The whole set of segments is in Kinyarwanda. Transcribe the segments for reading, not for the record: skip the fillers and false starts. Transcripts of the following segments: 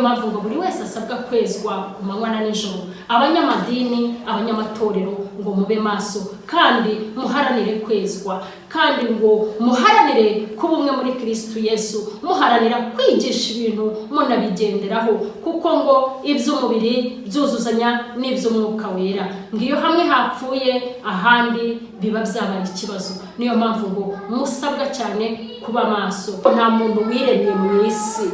Mpamvu ngo buri wese asabwa kwezwa ku manywa na nijoro. Abanyamadini, abanyamatorero, ngo mube maso kandi muharanire kwezwa, kandi ngo muharanire kuba umwe muri Kirisitu Yesu, muharanira kwigisha ibintu munabigenderaho, kuko ngo iby'umubiri byuzuzanya n'iby'Umwuka Wera. Ngo iyo hamwe hapfuye, ahandi biba byabaye ikibazo. Niyo mpamvu ngo musabwa cyane kuba maso. Nta muntu wiremye mu isi,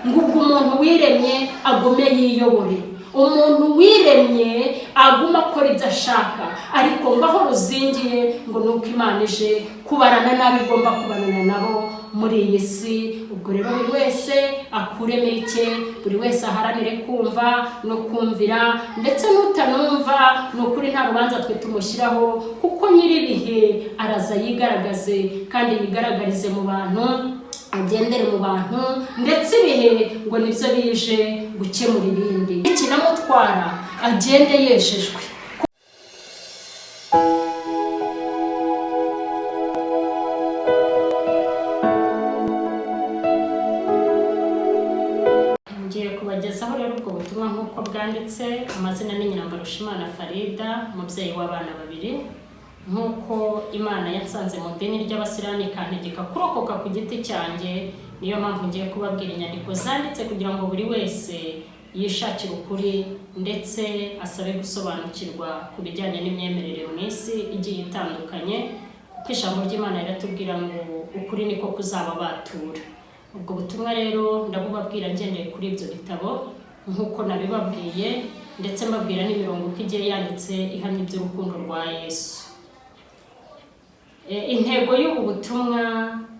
ngo ubwo umuntu wiremye agume yiyobore, umuntu wiremye aguma akora ibyo ashaka, ariko ngo aho ruzingiye ngo ni uko Imana ije kubarana n'abo igomba kubarana nabo muri iyi si. Ubwo rero buri wese akuremo icye, buri wese aharanire kumva no kumvira, ndetse n'utanumva, ni ukuri nta rubanza twe tumushyiraho, kuko nyir'ibihe araza yigaragaze kandi yigaragarize mu bantu, agendere mu bantu, ndetse ibihe ngo nibyo bije gukemura ibindi. Ikinamutwara agende yejejwe. Ngiye kubagezaho rero ubwo butumwa nk'uko bwanditse. Amazina ni Nyirambarushimana Farida, umubyeyi w'abana babiri. Nk'uko Imana yansanze mu idini ry'Abasilamu ikantegeka kurokoka ku giti cyanjye, niyo mpamvu ngiye kubabwira inyandiko zanditse kugira ngo buri wese yishakire ukuri, ndetse asabe gusobanukirwa ku bijyanye n'imyemerere mu isi igiye itandukanye, kuko ijambo ry'Imana riratubwira ngo ukuri niko kuzaba batura. Ubwo butumwa rero ndabubabwira ngendeye kuri ibyo bitabo nk'uko nabibabwiye, ndetse mbabwira n'imirongo uko igiye yanditse ihamya iby'urukundo rwa Yesu. Intego y'ubu butumwa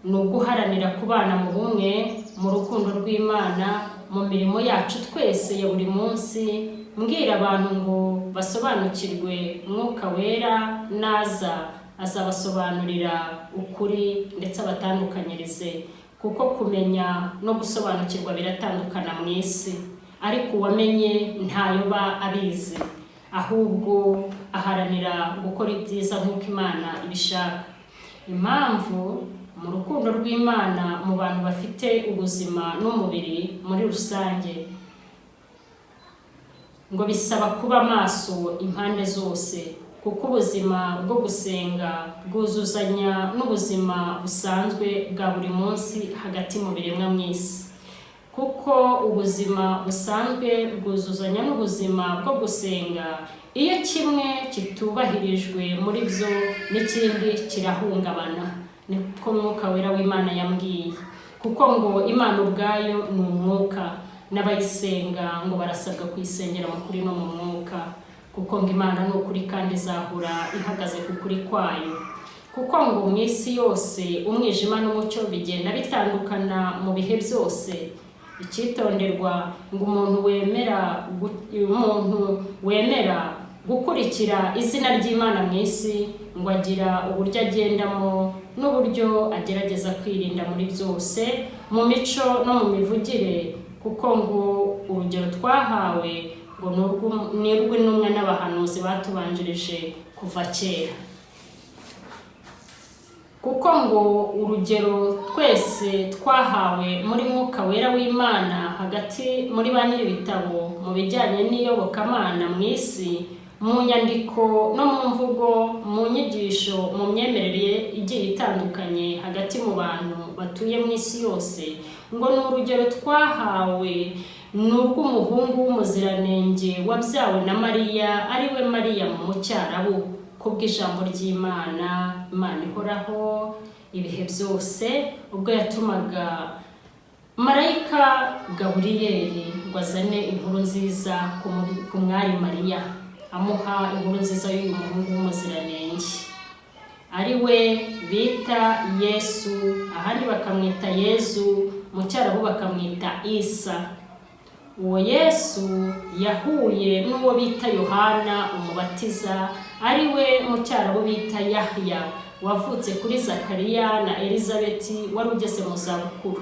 ni uguharanira kubana mu bumwe, mu rukundo rw'Imana, mu mirimo yacu twese ya buri munsi, mbwira abantu ngo basobanukirwe Mwuka Wera naza azabasobanurira ukuri, ndetse abatandukanyirize, kuko kumenya no gusobanukirwa biratandukana mu isi. Ariko uwamenye ntayoba abizi, ahubwo aharanira gukora ibyiza nk'uko Imana ibishaka. Impamvu mu rukundo rw'Imana mu bantu bafite ubuzima n'umubiri muri rusange, ngo bisaba kuba maso impande zose, kuko ubuzima bwo gusenga bwuzuzanya n'ubuzima busanzwe bwa buri munsi hagati mu biremwa mu isi, kuko ubuzima busanzwe bwuzuzanya n'ubuzima bwo gusenga. Iyo kimwe kitubahirijwe muri byo, n'ikindi kirahungabana. Niko Mwuka Wera w'Imana yambwiye, kuko ngo Imana ubwayo ni umwuka, n'abayisenga ngo barasabwa kuyisengera mu kuri no mu mwuka, kuko ngo Imana ni ukuri kandi izahora ihagaze ku kuri kwayo. Kuko ngo mu isi yose umwijima n'umucyo bigenda bitandukana mu bihe byose. Icyitonderwa, ngo umuntu wemera gukurikira izina ry'Imana mu isi, ngo agira uburyo agendamo n'uburyo agerageza kwirinda muri byose, mu mico no mu mivugire, kuko ngo urugero twahawe ngo ni urw'intumwa n'abahanuzi batubanjirije kuva kera, kuko ngo urugero twese twahawe muri Mwuka Wera w'Imana hagati muri ba nyir'ibitabo mu bijyanye n'iyobokamana mu isi, mu nyandiko no mu mvugo, mu nyigisho, mu myemerere igiye itandukanye hagati mu bantu batuye mu isi yose, ngo ni urugero twahawe ni urw'umuhungu w'umuziranenge wabyawe na Mariya, ari we Mariya mu Cyarabu, kubw'ijambo ry'Imana, Imana ihoraho ibihe byose, ubwo yatumaga marayika Gaburiyeli ngo azane inkuru nziza ku mwari Mariya, amuha inkuru nziza y'uyu muhungu w'umuziranenge ari we bita Yesu, ahandi bakamwita Yezu, mu Cyarabu bakamwita Isa. Uwo Yesu yahuye n'uwo bita Yohana Umubatiza, ari we mu Cyarabu bita Yahya, wavutse kuri Zakariya na Elizabeti wari ugeze mu zabukuru.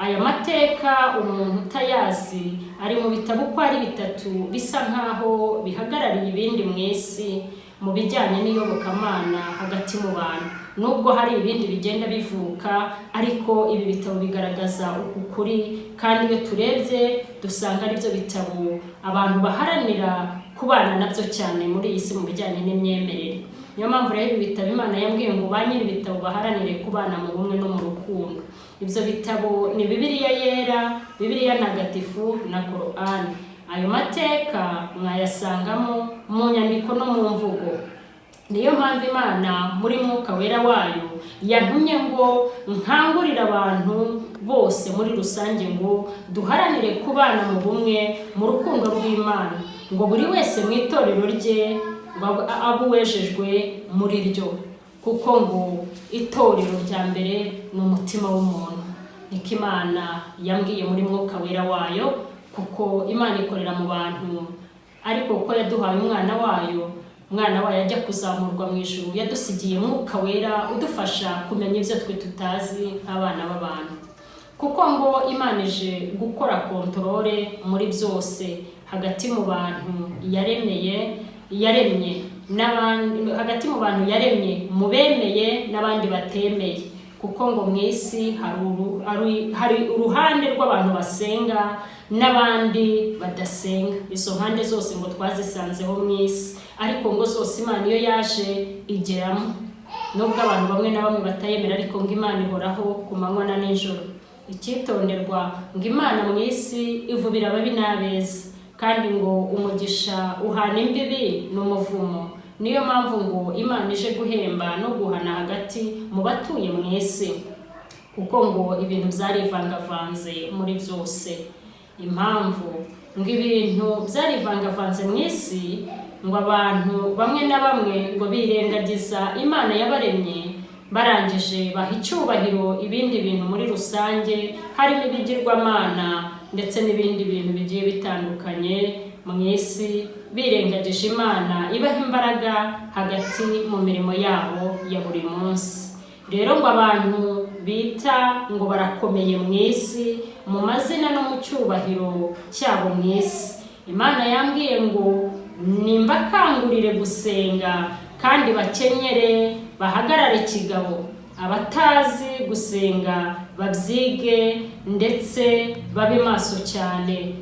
Aya mateka umuntu utayazi ari mu bitabo uko ari bitatu bisa nkaho bihagarariye ibindi mu isi mu bijyanye n'iyobokamana hagati mu bantu. Nubwo hari ibindi bigenda bivuka, ariko ibi bitabo bigaragaza uku kuri, kandi iyo turebye dusanga ari byo bitabo abantu baharanira kubana nabyo cyane muri iyi si mu bijyanye n'imyemerere. Niyo mpamvu rero ibi bitabo Imana yambwiye ngo ba nyiri ibitabo baharanire kubana mu bumwe no mu rukundo. Ibyo bitabo ni Bibiliya Yera, Bibiliya Ntagatifu na Korani. Ayo mateka mwayasangamo mu nyandiko no mu mvugo. Niyo mpamvu Imana muri Mwuka Wera wayo yantumye ngo nkangurire abantu bose muri rusange ngo duharanire kubana mu bumwe, mu rukundo rw'Imana, ngo buri wese mu itorero rye ngo abe uwejejwe muri ryo, kuko ngo itorero rya mbere ni umutima w'umuntu. Niko Imana yambwiye muri Mwuka Wera wayo, kuko Imana ikorera mu bantu, ariko kuko yaduhaye umwana wayo, umwana wayo ajya kuzamurwa mu ijuru yadusigiye Mwuka Wera udufasha kumenya ibyo twe tutazi nk'abana b'abantu. Kuko ngo Imana ije gukora contrôle muri byose hagati mu bantu yaremeye, yaremye n'abandi, hagati mu bantu yaremye, mu bemeye n'abandi batemeye, kuko ngo mu isi hari uruhande rw'abantu basenga n'abandi badasenga. Izo mpande zose ngo twazisanzeho mu isi, ariko ngo zose Imana iyo yaje igeramo, nubwo abantu bamwe na bamwe batayemera, ariko ngo Imana ihoraho ku manywa na nijoro. Icyitonderwa, ngo Imana mu isi ivubira ababi n'abeza, kandi ngo umugisha uhana imbibi n'umuvumo. Niyo mpamvu ngo Imana ije guhemba no guhana hagati mu batuye mu isi, kuko ngo ibintu byarivangavanze muri byose. Impamvu ngo ibintu byarivangavanze mu isi, ngo abantu bamwe na bamwe ngo birengagiza Imana yabaremye, barangije baha icyubahiro ibindi bintu muri rusange, harimo ibigirwamana ndetse n'ibindi bintu bigiye bitandukanye mu isi, birengagije Imana ibaha imbaraga hagati mu mirimo yabo ya buri munsi. Rero ngo abantu bita ngo barakomeye mu isi, mu mazina no mu cyubahiro cyabo mu isi, Imana yambwiye ngo nimbakangurire gusenga kandi bakenyere, bahagarare kigabo. Abatazi gusenga babyige, ndetse babe maso cyane,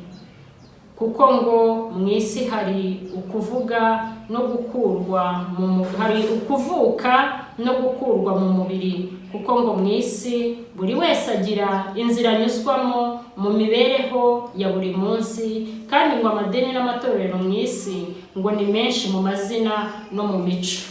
kuko ngo mu isi hari ukuvuga no gukurwa mu hari ukuvuka no gukurwa mu mubiri, kuko ngo mu isi buri wese agira inzira anyuzwamo mu mibereho ya buri munsi, kandi ngo amadini n'amatorero mu isi ngo ni menshi mu mazina no mu mico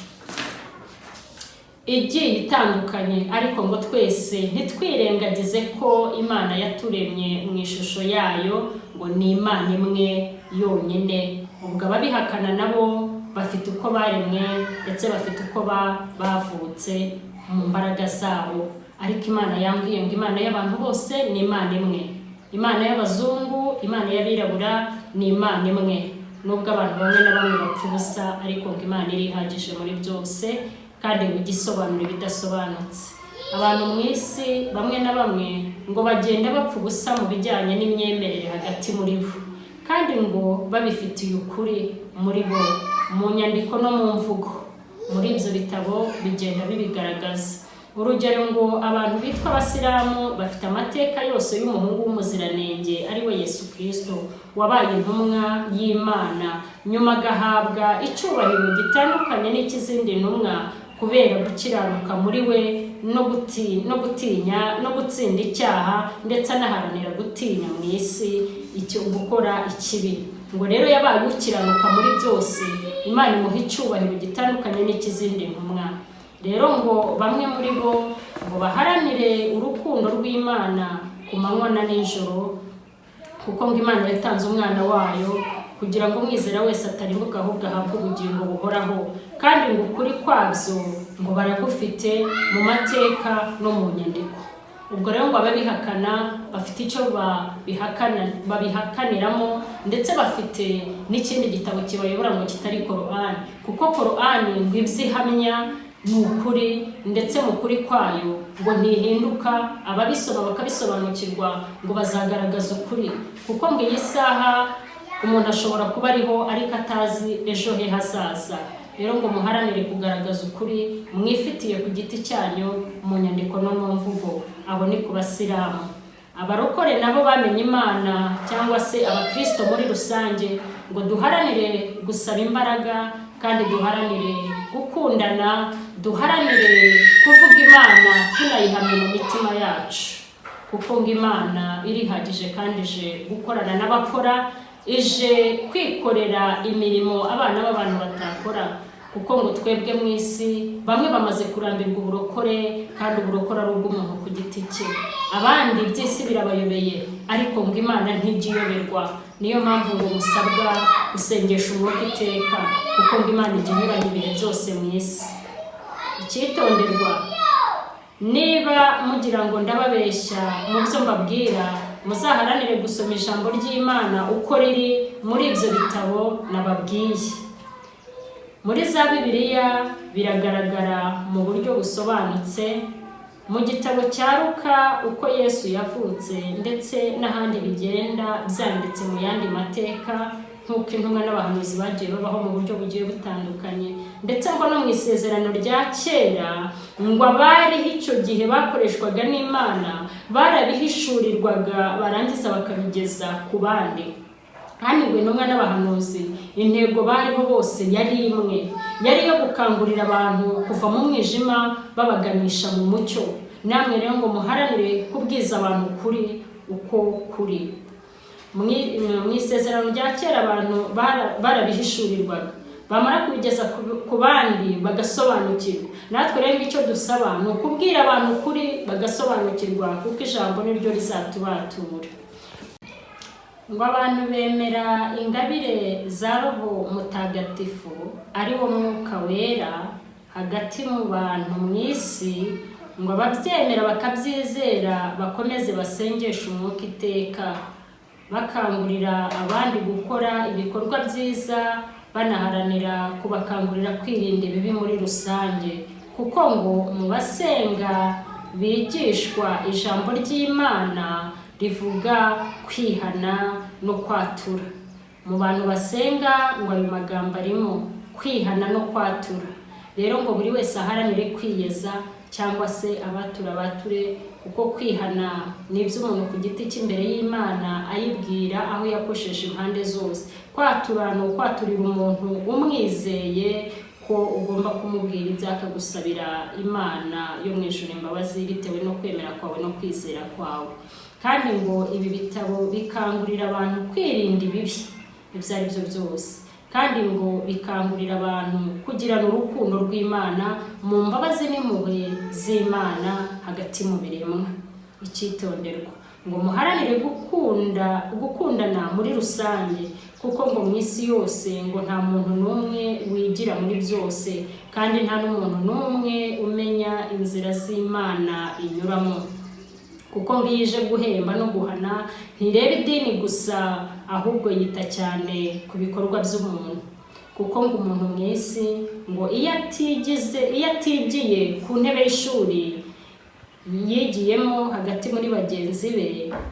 igiye itandukanye, ariko ngo twese ntitwirengagize ko Imana yaturemye mu ishusho yayo, ngo ni Imana imwe yonyine. Ubwo ababihakana nabo bafite uko baremwe, ndetse bafite uko bavutse mu mbaraga zabo, ariko Imana yambwiye ngo Imana y'abantu bose ni Imana imwe. Imana y'abazungu, Imana y'abirabura ni Imana imwe. Nubwo abantu bamwe na bamwe bapfa ubusa, ariko ngo Imana irihagije muri byose, kandi ngo ijye isobanura ibidasobanutse. Abantu mu isi bamwe na bamwe ngo bagenda bapfa ubusa mu bijyanye n'imyemerere hagati muri bo, kandi ngo babifitiye ukuri muri bo mu nyandiko no mu mvugo. Muri ibyo bitabo bigenda bibigaragaza. Urugero, ngo abantu bitwa abasilamu bafite amateka yose y'umuhungu w'umuziranenge, ari we Yesu Kirisito, wabaye intumwa y'Imana, nyuma agahabwa icyubahiro gitandukanye n'icy'izindi ntumwa kubera gukiranuka muri we no gutinya no gutsinda icyaha, ndetse anaharanira gutinya mu isi icyo gukora ikibi. Ngo rero yabaye ukiranuka muri byose, Imana imuha icyubahiro gitandukanye n'icy'izindi ntumwa. Rero ngo bamwe muri bo ngo baharanire urukundo rw'Imana ku manywa na nijoro, kuko ngo Imana yatanze umwana wayo kugira ngo umwizera wese atarimbuka, ahubwo ahabwe ubugingo buhoraho, kandi ngo ukuri kwabyo ngo baragufite mu mateka no mu nyandiko. Ubwo rero ngo ababihakana bafite icyo babihakaniramo, ndetse bafite n'ikindi gitabo kibayobora ngo kitari Korani, kuko Korani ngo ibyo ihamya ni ukuri, ndetse mu kuri kwayo ngo ntihinduka. Ababisoma bakabisobanukirwa ngo bazagaragaza ukuri, kuko ngo iyi saha umuntu ashobora kuba ariho ariko atazi ejo he hazaza. Rero ngo muharanire kugaragaza ukuri mwifitiye ku giti cyanyu mu nyandiko no mu mvugo. Abo ni ku Basilamu. Abarokore nabo bamenye Imana, cyangwa se Abakristo muri rusange, ngo duharanire gusaba imbaraga, kandi duharanire gukundana, duharanire kuvuga Imana tunayihamya mu mitima yacu, kuko ngo Imana irihagije kandi ije gukorana n'abakora, ije kwikorera imirimo abana b'abantu batakora, kuko ngo twebwe mu isi bamwe bamaze kurambirwa uburokore, kandi uburokore ari ubw'umuntu ku giti cye. Abandi iby'isi birabayobeye, ariko ngo Imana ntijya iyoberwa. Niyo mpamvu ngo musabwa gusengesha umwuka iteka, kuko ngo Imana ijya inyuranya ibihe byose mu isi. Icyitonderwa: niba mugira ngo ndababeshya mu byo mbabwira, muzaharanire gusoma ijambo ry'Imana uko riri muri ibyo bitabo nababwiye. Muri za Bibiliya biragaragara mu buryo busobanutse, mu gitabo cya Luka uko Yesu yavutse, ndetse n'ahandi bigenda byanditse mu yandi mateka, nk'uko intumwa n'abahanuzi bagiye babaho mu buryo bugiye butandukanye. Ndetse ngo no mu Isezerano rya Kera, ngo abariho icyo gihe bakoreshwaga n'Imana barabihishurirwaga, barangiza bakabigeza ku bandi. Kandi ngo intumwa n'abahanuzi intego bariho bose yari imwe, yari iyo gukangurira abantu kuva mu mwijima babaganisha mu mucyo. Namwe rero ngo muharanire kubwiza abantu ukuri uko kuri. Mu Isezerano rya Kera abantu barabihishurirwaga, bamara kubigeza ku bandi bagasobanukirwa. Natwe rero icyo dusaba ni ukubwira abantu ukuri bagasobanukirwa, kuko ijambo niryo rizatubatura. Ngo abantu bemera ingabire za Roho Mutagatifu, ari wo Mwuka Wera, hagati mu bantu mu isi, ngo ababyemera bakabyizera bakomeze basengeshe umwuka iteka, bakangurira abandi gukora ibikorwa byiza, banaharanira kubakangurira kwirinda ibibi muri rusange, kuko ngo mu basenga bigishwa ijambo ry'Imana rivuga kwihana no kwatura. Mu bantu basenga ngo ayo magambo arimo kwihana no kwatura. Rero ngo buri wese aharanire kwiyeza, cyangwa se abatura bature, kuko kwihana ni iby'umuntu ku giti cy'imbere y'Imana, ayibwira aho yakosheje impande zose. Kwatura ni ukwaturira umuntu umwizeye ko ugomba kumubwira ibyo, akagusabira Imana yo mu ijuru imbabazi bitewe no kwemera kwawe no kwizera kwawe. Kandi ngo ibi bitabo bikangurira abantu kwirinda ibibi ibyo ari byo byose, kandi ngo bikangurira abantu kugirana urukundo rw'Imana mu mbabazi n'impuhwe z'Imana hagati mu biremwa. Icyitonderwa: ngo muharanire gukunda, gukundana muri rusange, kuko ngo mu isi yose ngo nta muntu n'umwe wigira muri byose, kandi nta n'umuntu n'umwe umenya inzira z'Imana inyuramo, kuko ngo iyo ije guhemba no guhana ntireba idini gusa, ahubwo yita cyane ku bikorwa by'umuntu, kuko ngo umuntu mu isi ngo iyo atigize, iyo atigiye ku ntebe y'ishuri yigiyemo hagati muri bagenzi be,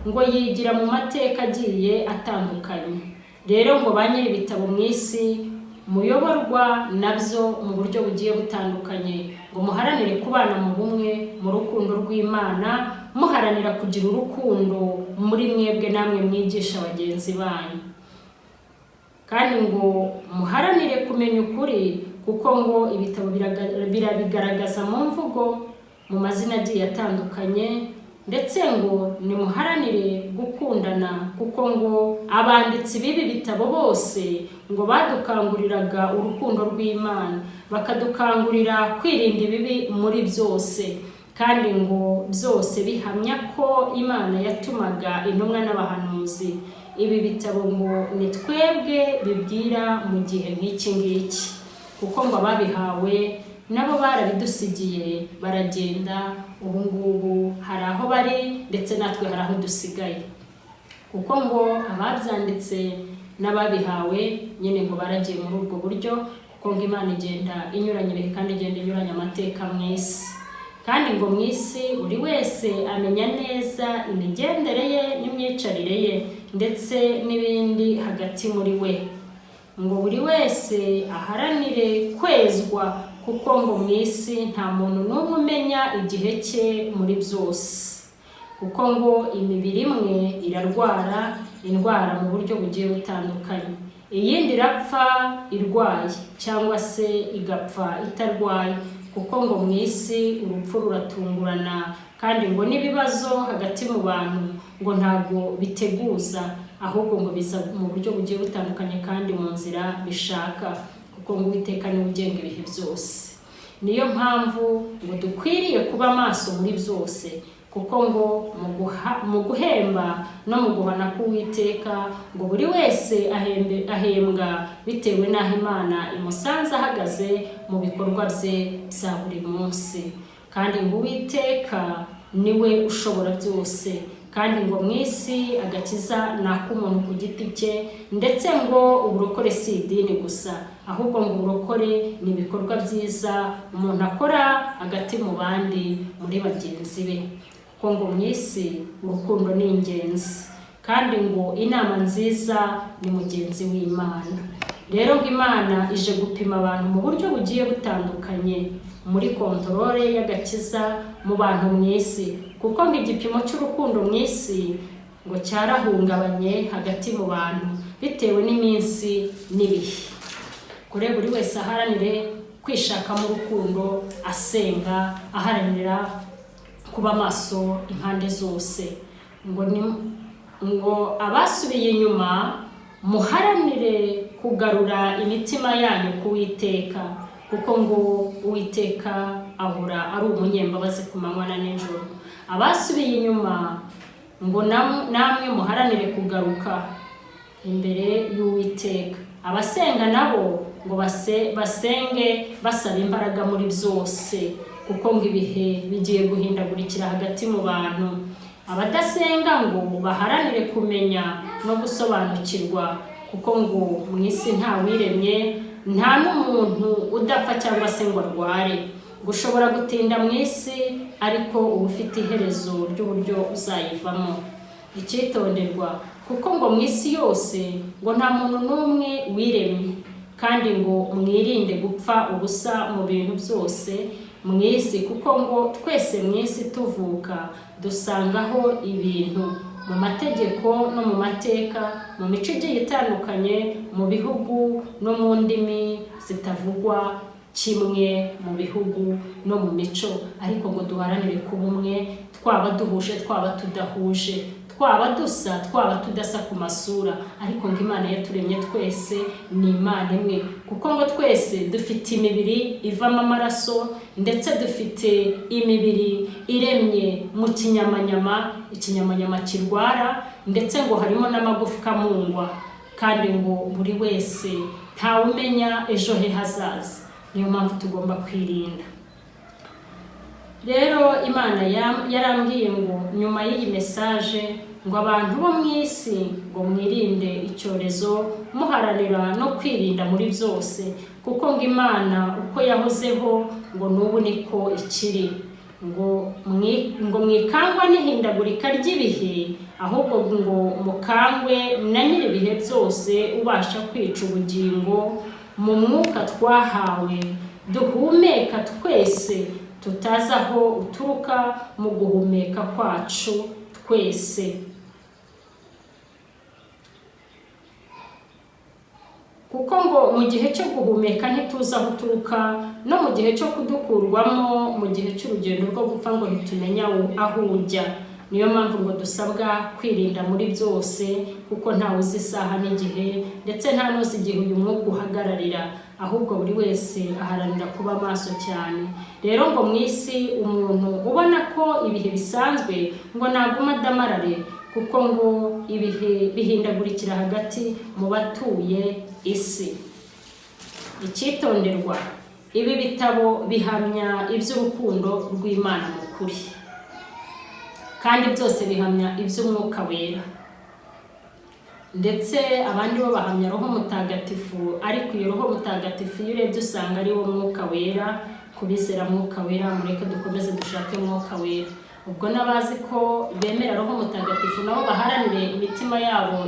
ngo yigira mu mateka agiye atandukanye. Rero ngo ba nyiri ibitabo mu isi muyoborwa nabyo mu buryo bugiye butandukanye, ngo muharanire kubana mu bumwe, mu rukundo rw'Imana, muharanira kugira urukundo muri mwebwe, namwe mwigisha bagenzi banyu. Kandi ngo muharanire kumenya ukuri, kuko ngo ibitabo birabigaragaza mu mvugo, mu mazina agiye atandukanye. Ndetse ngo nimuharanire gukundana, kuko ngo abanditsi b'ibi bitabo bose ngo badukanguriraga urukundo rw'Imana, bakadukangurira kwirinda ibibi muri byose, kandi ngo byose bihamya ko Imana yatumaga intumwa n'abahanuzi. Ibi bitabo ngo ni twebwe bibwira mu gihe nk'iki ngiki, kuko ngo ababihawe nabo barabidusigiye baragenda. Ubu ngubu hari aho bari, ndetse natwe hari aho dusigaye, kuko ngo ababyanditse n'ababihawe nyine ngo baragiye muri ubwo buryo, kuko ngo Imana igenda inyuranya ibihe kandi igenda inyuranya amateka mu isi. Kandi ngo mu isi buri wese amenya neza imigendere ye n'imyicarire ye, ndetse n'ibindi hagati muri we. Ngo buri wese aharanire kwezwa, kuko ngo mu isi nta muntu n'umwe umenya igihe cye muri byose, kuko ngo imibiri imwe irarwara indwara mu buryo bugiye butandukanye, iyindi irapfa irwaye cyangwa se igapfa itarwaye, kuko ngo mu isi urupfu ruratungurana, kandi ngo n'ibibazo hagati mu bantu ngo ntabwo biteguza, ahubwo ngo biza mu buryo bugiye butandukanye kandi mu nzira bishaka, kuko ngo Uwiteka niwe ugenga ibihe byose. Niyo mpamvu ngo dukwiriye kuba maso muri byose, kuko ngo mu guhemba no mu guhana k'Uwiteka ngo buri wese ahembwa bitewe n'aho Imana imusanze ahagaze mu bikorwa bye bya buri munsi. Kandi ngo Uwiteka niwe ushobora byose, kandi ngo mu isi agakiza ni ak'umuntu ku giti cye, ndetse ngo uburokore si idini gusa, ahubwo ngo uburokore ni ibikorwa byiza umuntu akora hagati mu bandi, muri bagenzi be, kuko ngo mu isi urukundo ni ingenzi, kandi ngo inama nziza ni mugenzi w'Imana. Rero ngo Imana ije gupima abantu mu buryo bugiye butandukanye muri contrôle y'agakiza mu bantu mu isi, kuko ngo igipimo cy'urukundo mu isi ngo cyarahungabanye hagati mu bantu bitewe n'iminsi n'ibihe. Kure buri wese aharanire kwishakamo urukundo, asenga, aharanira kuba maso impande zose. Ngo abasubiye inyuma muharanire kugarura imitima yanyu ku Uwiteka, kuko ngo Uwiteka ahora ari umunyembabazi ku manywa na nijoro. Abasubiye inyuma ngo namwe muharanire kugaruka imbere y'Uwiteka. Abasenga nabo ngo basenge basaba imbaraga muri byose, kuko ngo ibihe bigiye guhindagurikira hagati mu bantu. Abadasenga ngo baharanire kumenya no gusobanukirwa, kuko ngo mu isi nta wiremye, nta n'umuntu udapfa cyangwa se ngo arware. Ngo ushobora gutinda mu isi, ariko uba ufite iherezo ry'uburyo uzayivamo. Icyitonderwa, kuko ngo mu isi yose ngo nta muntu n'umwe wiremye, kandi ngo mwirinde gupfa ubusa mu bintu byose mu isi, kuko ngo twese mu isi tuvuka dusangaho ibintu mu mategeko no mu mateka, mu mico igiye itandukanye, mu bihugu no mu ndimi zitavugwa kimwe, mu bihugu no mu mico, ariko ngo duharanire kuba umwe, twaba duhuje, twaba tudahuje, twaba dusa, twaba tudasa ku masura, ariko ngo Imana yaturemye twese ni Imana imwe, kuko ngo twese dufite imibiri ivamo amaraso, ndetse dufite imibiri iremye mu kinyamanyama, ikinyamanyama kirwara, ndetse ngo harimo n'amagufwa amungwa, kandi ngo buri wese ntawumenya ejo he hazaza. Niyo mpamvu tugomba kwirinda. Rero Imana yarambwiye ngo nyuma y'iyi message ngo abantu bo mu isi ngo mwirinde icyorezo, muharanira no kwirinda muri byose, kuko ngo Imana uko yahozeho ngo n'ubu niko ikiri. Ngo mwikangwa n'ihindagurika ry'ibihe, ahubwo ngo mukangwe na nyir'ibihe byose ubasha kwica ubugingo mu mwuka twahawe duhumeka twese, tutazi aho uturuka mu guhumeka kwacu twese. Kuko ngo mu gihe cyo guhumeka ntituzi aho uturuka, no mu gihe cyo kudukurwamo, mu gihe cy'urugendo rwo gupfa ngo ntitumenya aho ujya. Niyo mpamvu ngo dusabwa kwirinda muri byose, kuko ntawe uzi isaha n'igihe, ndetse nta n'uzi igihe uyu mwuka uhagararira, ahubwo buri wese aharanira kuba maso cyane. Rero ngo mu isi umuntu ubona ko ibihe bisanzwe ngo naguma adamarare, kuko ngo ibihe bihindagurikira hagati mu batuye isi. Icyitonderwa: ibi bitabo bihamya iby'urukundo rw'Imana mu kuri, kandi byose bihamya iby'Umwuka Wera, ndetse abandi bo bahamya Roho Mutagatifu, ariko iyo Roho Mutagatifu iyo urebye usanga ari wo Mwuka Wera. Kubizera Mwuka Wera, mureke dukomeze dushake Mwuka Wera. Ubwo n'abazi ko bemera Roho Mutagatifu nabo baharanire imitima yabo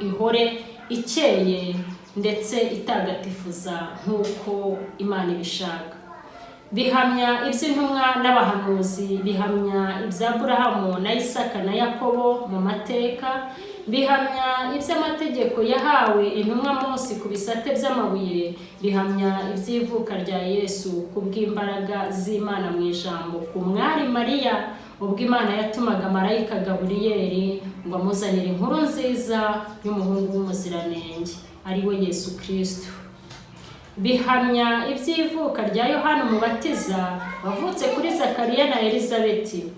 ihore ikeye. ndetse itagatifuza nk'uko Imana ibishaka. Bihamya iby'intumwa n'abahanuzi, bihamya ibya Aburahamu na Isaka na Yakobo mu mateka, bihamya iby'amategeko yahawe intumwa Mose ku bisate by'amabuye, bihamya iby'ivuka rya Yesu ku bw'imbaraga z'Imana mu ijambo ku mwari Mariya, ubwo Imana yatumaga marayika Gaburiyeli ngo amuzanire inkuru nziza y'umuhungu w'umuziranenge, ari we Yesu Kristo. Bihamya iby'ivuka rya Yohana Umubatiza wavutse kuri Zakariya na Elizabeti.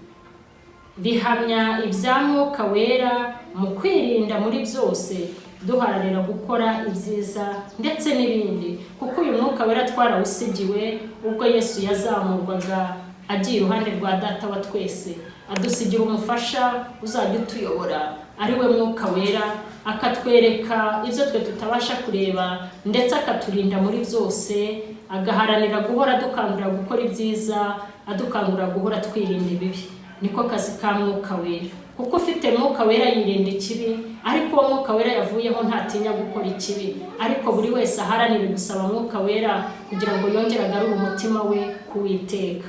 Bihamya ibya Mwuka Wera mu kwirinda muri byose duharanira gukora ibyiza, ndetse n'ibindi, kuko uyu Mwuka Wera twarawusigiwe ubwo Yesu yazamurwaga agiye iruhande rwa Data wa twese, adusigira umufasha uzajya utuyobora, ari we Mwuka Wera, akatwereka ibyo twe tutabasha kureba, ndetse akaturinda muri byose, agaharanira guhora adukangurira gukora ibyiza, adukangurira guhora twirinda ibibi. Niko kazi ka Mwuka Wera, kuko ufite Mwuka Wera yirinda ikibi, ariko uwo Mwuka Wera yavuyeho ntatinya gukora ikibi. Ariko buri wese aharanire gusaba Mwuka Wera kugira ngo yongere agarure umutima we kuwiteka.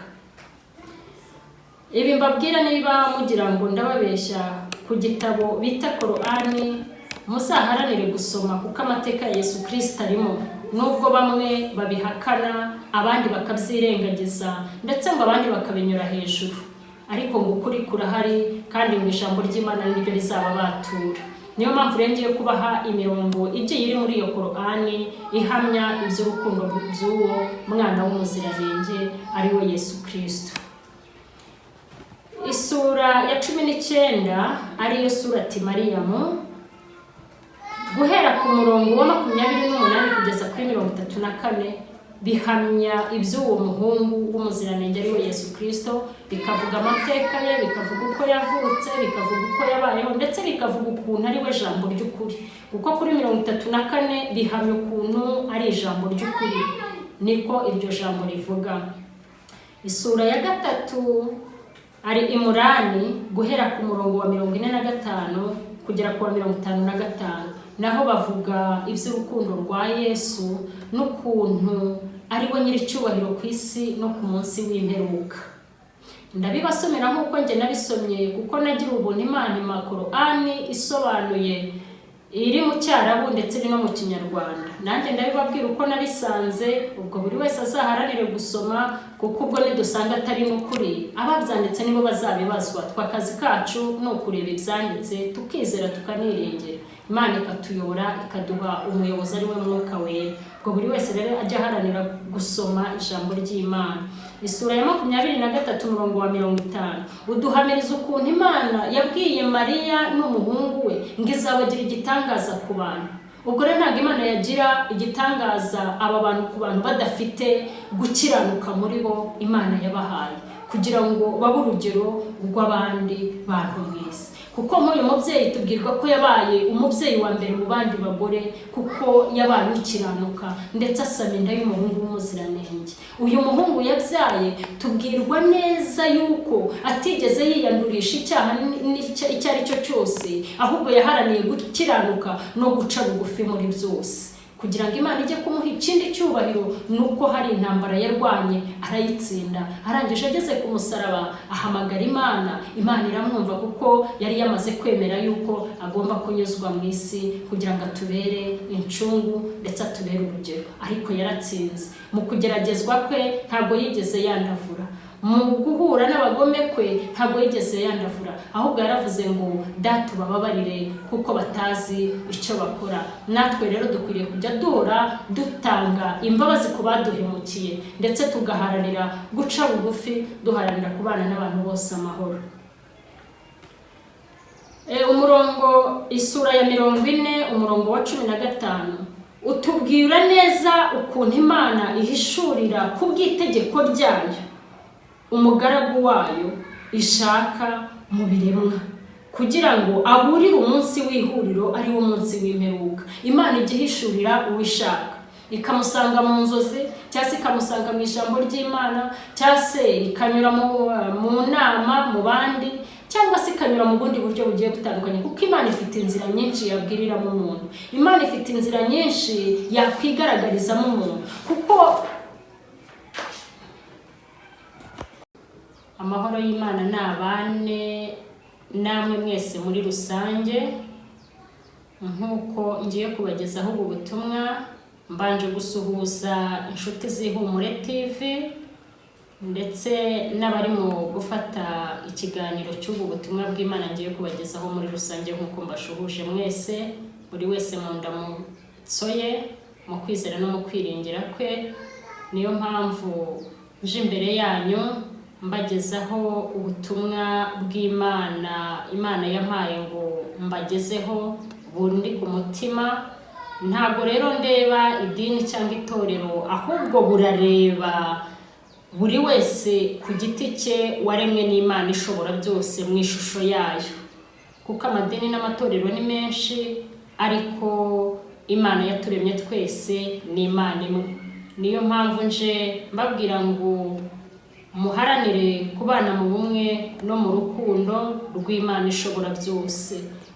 Ibi mbabwira, niba mugira ngo ndababeshya, ku gitabo bita Korani muzaharanire gusoma, kuko amateka ya Yesu Kirisita arimo, nubwo bamwe babihakana, abandi bakabyirengagiza, ndetse ngo abandi bakabinyura hejuru, ariko ngo ukuri kurahari, kandi ngo ijambo ry'Imana niryo rizaba batura. Niyo mpamvu rero ngiye kubaha imirongo igiye iri muri iyo Korani ihamya iby'urukundo by'uwo mwana w'umuziranenge, ari we Yesu Kirisito. Isura ya 19, ariyo Surati Mariyamu, guhera ku murongo wa 28 kugeza kuri 34, bihamya iby'uwo muhungu w'umuziranenge, ari we Yesu Kirisito, bikavuga amateka ye, bikavuga uko yavutse, bikavuga uko yabayeho, ndetse bikavuga ukuntu ari we jambo ry'ukuri, kuko kuri 34 bihamya ukuntu ari ijambo ry'ukuri, niko iryo jambo rivuga. Isura ya 3 ari Imurani, guhera ku murongo wa 45 kugera ku wa 55, naho bavuga iby'urukundo rwa Yesu n'ukuntu ari we nyir'icyubahiro ku isi no ku munsi w'imperuka. Ndabibasomera nk'uko njye nabisomye, kuko nagira ubuntu Imana impa Korani isobanuye, iri mu Cyarabu ndetse no mu Kinyarwanda. Nanjye ndabibabwira uko nabisanze. Ubwo buri wese azaharanire gusoma, kuko ubwo nidusanga atari n'ukuri, ababyanditse nibo bazabibazwa. Twe akazi kacu ni ukureba ibyanditse, tukizera, tukaniringira, Imana ikatuyobora, ikaduha umuyobozi ari we Mwuka Wera. Ubwo buri wese rero ajya aharanira gusoma ijambo ry'Imana. Isura ya 23, umurongo wa 50, uduhamiriza ukuntu Imana yabwiye Mariya n'umuhungu we ngo izabagira igitangaza ku bantu. Ubwo rero ntabwo Imana yagira igitangaza aba bantu ku bantu badafite gukiranuka muri bo Imana yabahaye kugira ngo babe urugero rw'abandi bantu mu isi, kuko nk'uyu mubyeyi tubwirwa ko yabaye umubyeyi wa mbere mu bandi bagore, kuko yabaye ukiranuka, ndetse asama inda y'umuhungu w'umuziranenge. Uyu muhungu yabyaye, tubwirwa neza yuko atigeze yiyandurisha icyaha icyo ari cyo cyose, ahubwo yaharaniye gukiranuka no guca bugufi muri byose. Kugira ngo Imana ijye kumuha ikindi cyubahiro, ni uko hari intambara yarwanye arayitsinda. Arangije ageze ku musaraba ahamagara Imana, Imana iramwumva, kuko yari yamaze kwemera yuko agomba kunyuzwa mu isi kugira ngo atubere incungu ndetse atubere urugero. Ariko yaratsinze mu kugeragezwa kwe, ntabwo yigeze yandavura. Mu guhura n'abagome kwe, ntabwo yigeze yandavura, ahubwo yaravuze ngo: "Data, ubababarire kuko batazi icyo bakora." Natwe rero dukwiriye kujya duhora dutanga imbabazi ku baduhemukiye, ndetse tugaharanira guca bugufi, duharanira kubana n'abantu bose amahoro. Umurongo, isura ya 40, umurongo wa 15, utubwira neza ukuntu Imana ihishurira ku bw'itegeko ryayo umugaragu wayo ishaka mu biremwa, kugira ngo aburire umunsi w'ihuriro, ari wo munsi w'imperuka. Imana ijya ihishurira uwishaka, ikamusanga mu nzozi, cyangwa se ikamusanga mu ijambo ry'Imana, cyangwa se ikanyura mu nama mu bandi, cyangwa se ikamusanga mu Cyangwa se ikanyura mu bundi buryo bugiye butandukanye, kuko Imana ifite inzira nyinshi yabwiriramo umuntu, Imana ifite inzira nyinshi yakwigaragarizamo umuntu, kuko amahoro y'Imana ni abane namwe mwese muri rusange. Nk'uko ngiye kubagezaho ubu butumwa, mbanje gusuhuza inshuti z'Ihumure TV ndetse n'abari mu gufata ikiganiro cy'ubu butumwa bw'Imana ngiye kubagezaho muri rusange. Nk'uko mbashuhuje mwese, buri wese mu ndamutso ye, mu kwizera no mu kwiringira kwe, niyo mpamvu nje imbere yanyu mbagezaho ubutumwa bw'Imana Imana yampaye ngo mbagezeho bundi ku mutima. Ntabwo rero ndeba idini cyangwa itorero, ahubwo burareba buri wese ku giti cye waremwe n'Imana ishobora byose mu ishusho yayo, kuko amadini n'amatorero ni menshi, ariko Imana yaturemye twese ni Imana imwe. Niyo mpamvu nje mbabwira ngo muharanire kubana mu bumwe no mu rukundo rw'Imana ishobora byose,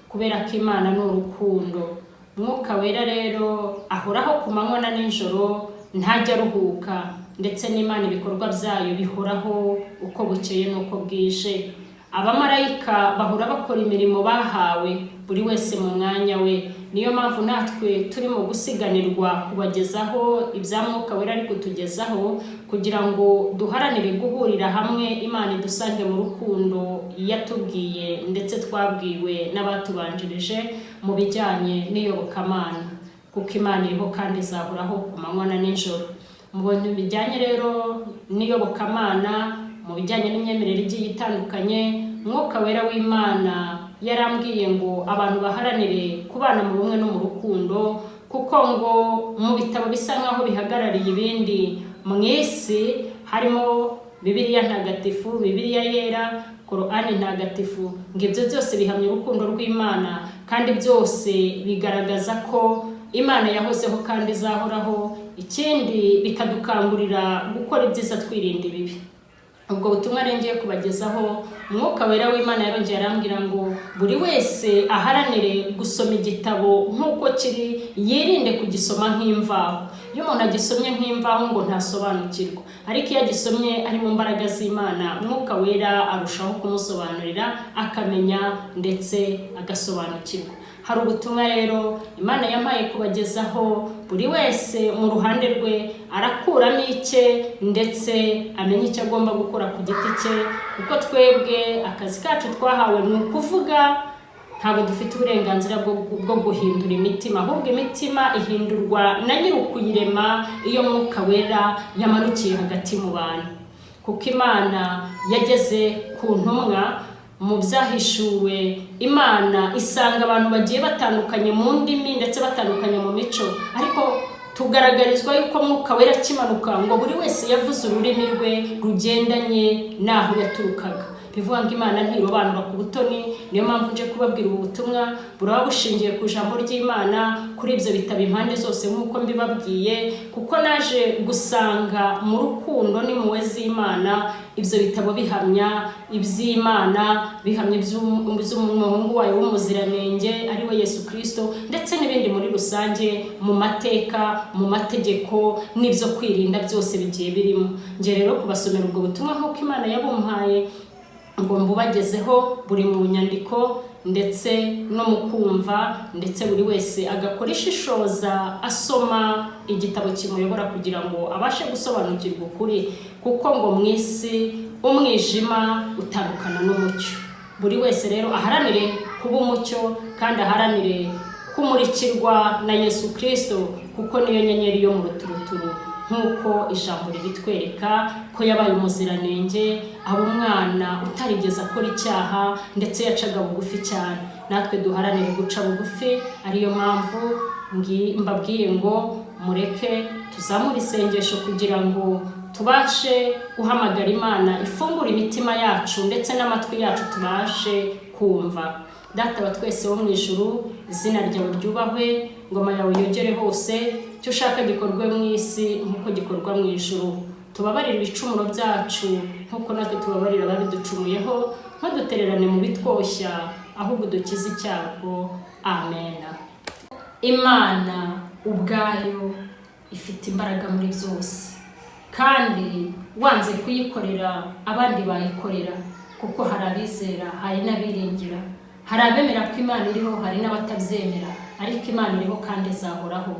kubera ko Imana ni urukundo. Mwuka Wera rero ahoraho ku manywa na nijoro, ntajya aruhuka, ndetse n'Imana ibikorwa byayo bihoraho uko bukeye n'uko bwije. Abamarayika bahora bakora imirimo bahawe, buri wese mu mwanya we. Niyo mpamvu natwe turimo gusiganirwa kubagezaho ibya Mwuka Wera ari kutugezaho, kugira ngo duharanire guhurira hamwe, Imana idusange mu rukundo yatubwiye ndetse twabwiwe n'abatubanjirije mu bijyanye n'iyobokamana, kuko Imana iriho kandi izahoraho ku manywa na nijoro. Mu bintu bijyanye rero n'iyobokamana, mu bijyanye n'imyemerere igiye itandukanye, Mwuka Wera w'Imana yarambwiye ngo abantu baharanire kubana mu bumwe no mu rukundo, kuko ngo mu bitabo bisa nk'aho bihagarariye ibindi mu isi harimo Bibiliya ntagatifu, Bibiliya yera, Korani ntagatifu, ngo ibyo byose bihamya urukundo rw'Imana, kandi byose bigaragaza ko Imana yahozeho kandi izahoraho. Ikindi bikadukangurira gukora ibyiza twirinda ibibi. Ubwo butumwa rero ngiye kubagezaho, Mwuka Wera w'Imana yarongeye arambwira ngo buri wese aharanire gusoma igitabo nk'uko kiri, yirinde kugisoma nk'imvaho. Iyo umuntu agisomye nk'imvaho ngo ntasobanukirwa, ariko iyo agisomye ari mu mbaraga z'Imana, Mwuka Wera arushaho kumusobanurira, akamenya ndetse agasobanukirwa. Hari ubutumwa rero Imana yampaye kubagezaho, buri wese mu ruhande rwe arakuramo icye ndetse amenye icyo agomba gukora ku giti cye, kuko twebwe akazi kacu twahawe ni ukuvuga. Ntabwo dufite uburenganzira bwo guhindura imitima, ahubwo imitima ihindurwa na nyir'ukuyirema iyo Mwuka Wera yamanukiye hagati mu bantu. Kuko Imana yageze ku ntumwa mu byahishuwe, Imana isanga abantu bagiye batandukanye mu ndimi ndetse batandukanye mu mico, ariko tugaragarizwa yuko Mwuka Wera akimanuka ngo buri wese yavuze ururimi rwe rugendanye n'aho yaturukaga. Bivuga ngo Imana ntirobanura ku butoni. Niyo mpamvu nje kubabwira ubu butumwa buraba bushingiye ku ijambo ry'Imana kuri ibyo bitabo impande zose nk'uko mbibabwiye, kuko naje gusanga mu rukundo n'impuhwe z'Imana ibyo bitabo bihamya iby'Imana, bihamya iby'umuhungu wayo w'umuziranenge ari we Yesu Kristo, ndetse n'ibindi muri rusange mu mateka, mu mategeko n'ibyo kwirinda byose bigiye birimo. Nge rero kubasomera ubwo butumwa nk'uko Imana yabumpaye ngo mbubagezeho, buri mu nyandiko ndetse no mu kumva, ndetse buri wese agakora ishishoza asoma igitabo kimuyobora kugira ngo abashe gusobanukirwa ukuri, kuko ngo mu isi umwijima utandukana n'umucyo. Buri wese rero aharanire kuba umucyo kandi aharanire kumurikirwa na Yesu Kristo, kuko niyo nyenyeri yo mu ruturuturu, nk'uko ijambo ribitwereka ko yabaye umuziranenge, aba umwana utarigeze akora icyaha, ndetse yacaga bugufi cyane. Natwe duharanire guca bugufi, ariyo mpamvu mbabwiye ngo mureke tuzamure isengesho kugira ngo tubashe guhamagara Imana ifungure imitima yacu ndetse n'amatwi yacu tubashe kumva. Data wa twese wo mu ijuru, izina ryawe ryubahwe, ingoma yawe yogere hose, icyo ushaka gikorwe mu isi nk'uko gikorwa mu ijuru. Tubabarire ibicumuro byacu nk'uko natwe tubabarira ababiducumuyeho, ntudutererane mu bitwoshya, ahubwo dukize icyago. Amena. Imana ubwayo ifite imbaraga muri byose, kandi wanze kuyikorera abandi bayikorera, kuko hari abizera, hari n'abiringira, hari abemera ko Imana iriho, hari n'abatabyemera, ariko Imana iriho kandi izahoraho.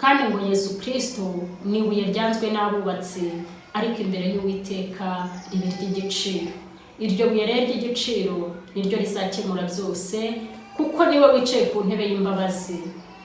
Kandi ngo Yesu Kirisito ni ibuye ryanzwe n'abubatsi, ariko imbere y'Uwiteka riba iry'igiciro. Iryo buye rero ry'igiciro niryo rizakemura byose, kuko niwe wicaye ku ntebe y'imbabazi,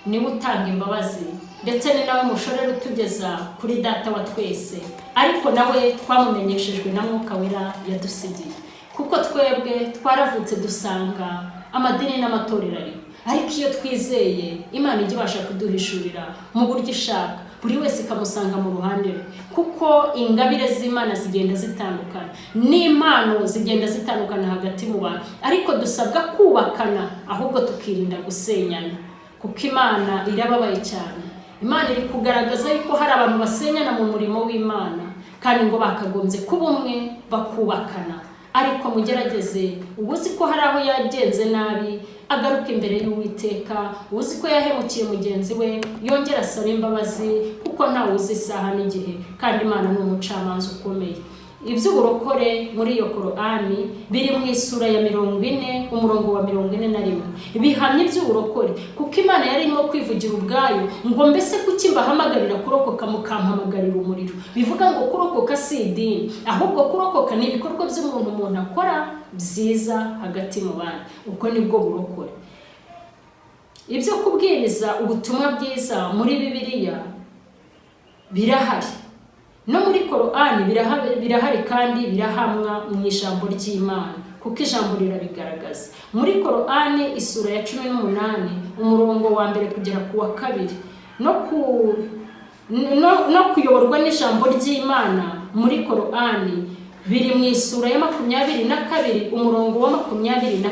niwe utanga imbabazi, ndetse ni nawe mushorera utugeza kuri Data wa twese. Ariko nawe twamumenyeshejwe na Mwuka Wera yadusigiye, kuko twebwe twaravutse dusanga amadini n'amatorero ariho, ariko iyo twizeye Imana ijya ibasha kuduhishurira mu buryo ishaka, buri wese ikamusanga mu ruhande rwe, kuko ingabire z'Imana zigenda zitandukana n'impano zigenda zitandukana hagati mu bantu, ariko dusabwa kubakana ahubwo tukirinda gusenyana, kuko Imana irababaye cyane. Imana iri kugaragaza yuko hari abantu basenyana mu murimo w'Imana, kandi ngo bakagombye kuba umwe bakubakana. Ariko mugerageze, uzi ko hari aho yagenze nabi agaruka imbere y'Uwiteka, uzi ko yahemukiye mugenzi we yongera asaba imbabazi, kuko ntawe uzi isaha n'igihe, kandi Imana ni umucamanza ukomeye. Iby'uburokore muri iyo Korani biri mu isura ya 40, umurongo wa 41, bihamya iby'uburokore, kuko Imana yari irimo kwivugira ubwayo ngo: "Mbese kuki mbahamagarira kurokoka mukampamagarira umuriro?" Bivuga ngo kurokoka si idini, ahubwo kurokoka ni ibikorwa by'umuntu, umuntu akora byiza hagati mu bandi, ubwo nibwo burokore. Ibyo kubwiriza ubutumwa bwiza muri Bibiliya birahari, no muri Korani birahari, kandi birahamwa mu ijambo ry'Imana, kuko ijambo rirabigaragaza. Muri Korani isura ya 18, umurongo wa mbere kugera ku wa kabiri, no kuyoborwa n'ijambo ry'Imana muri Korani biri mu isura ya 22, umurongo wa 22,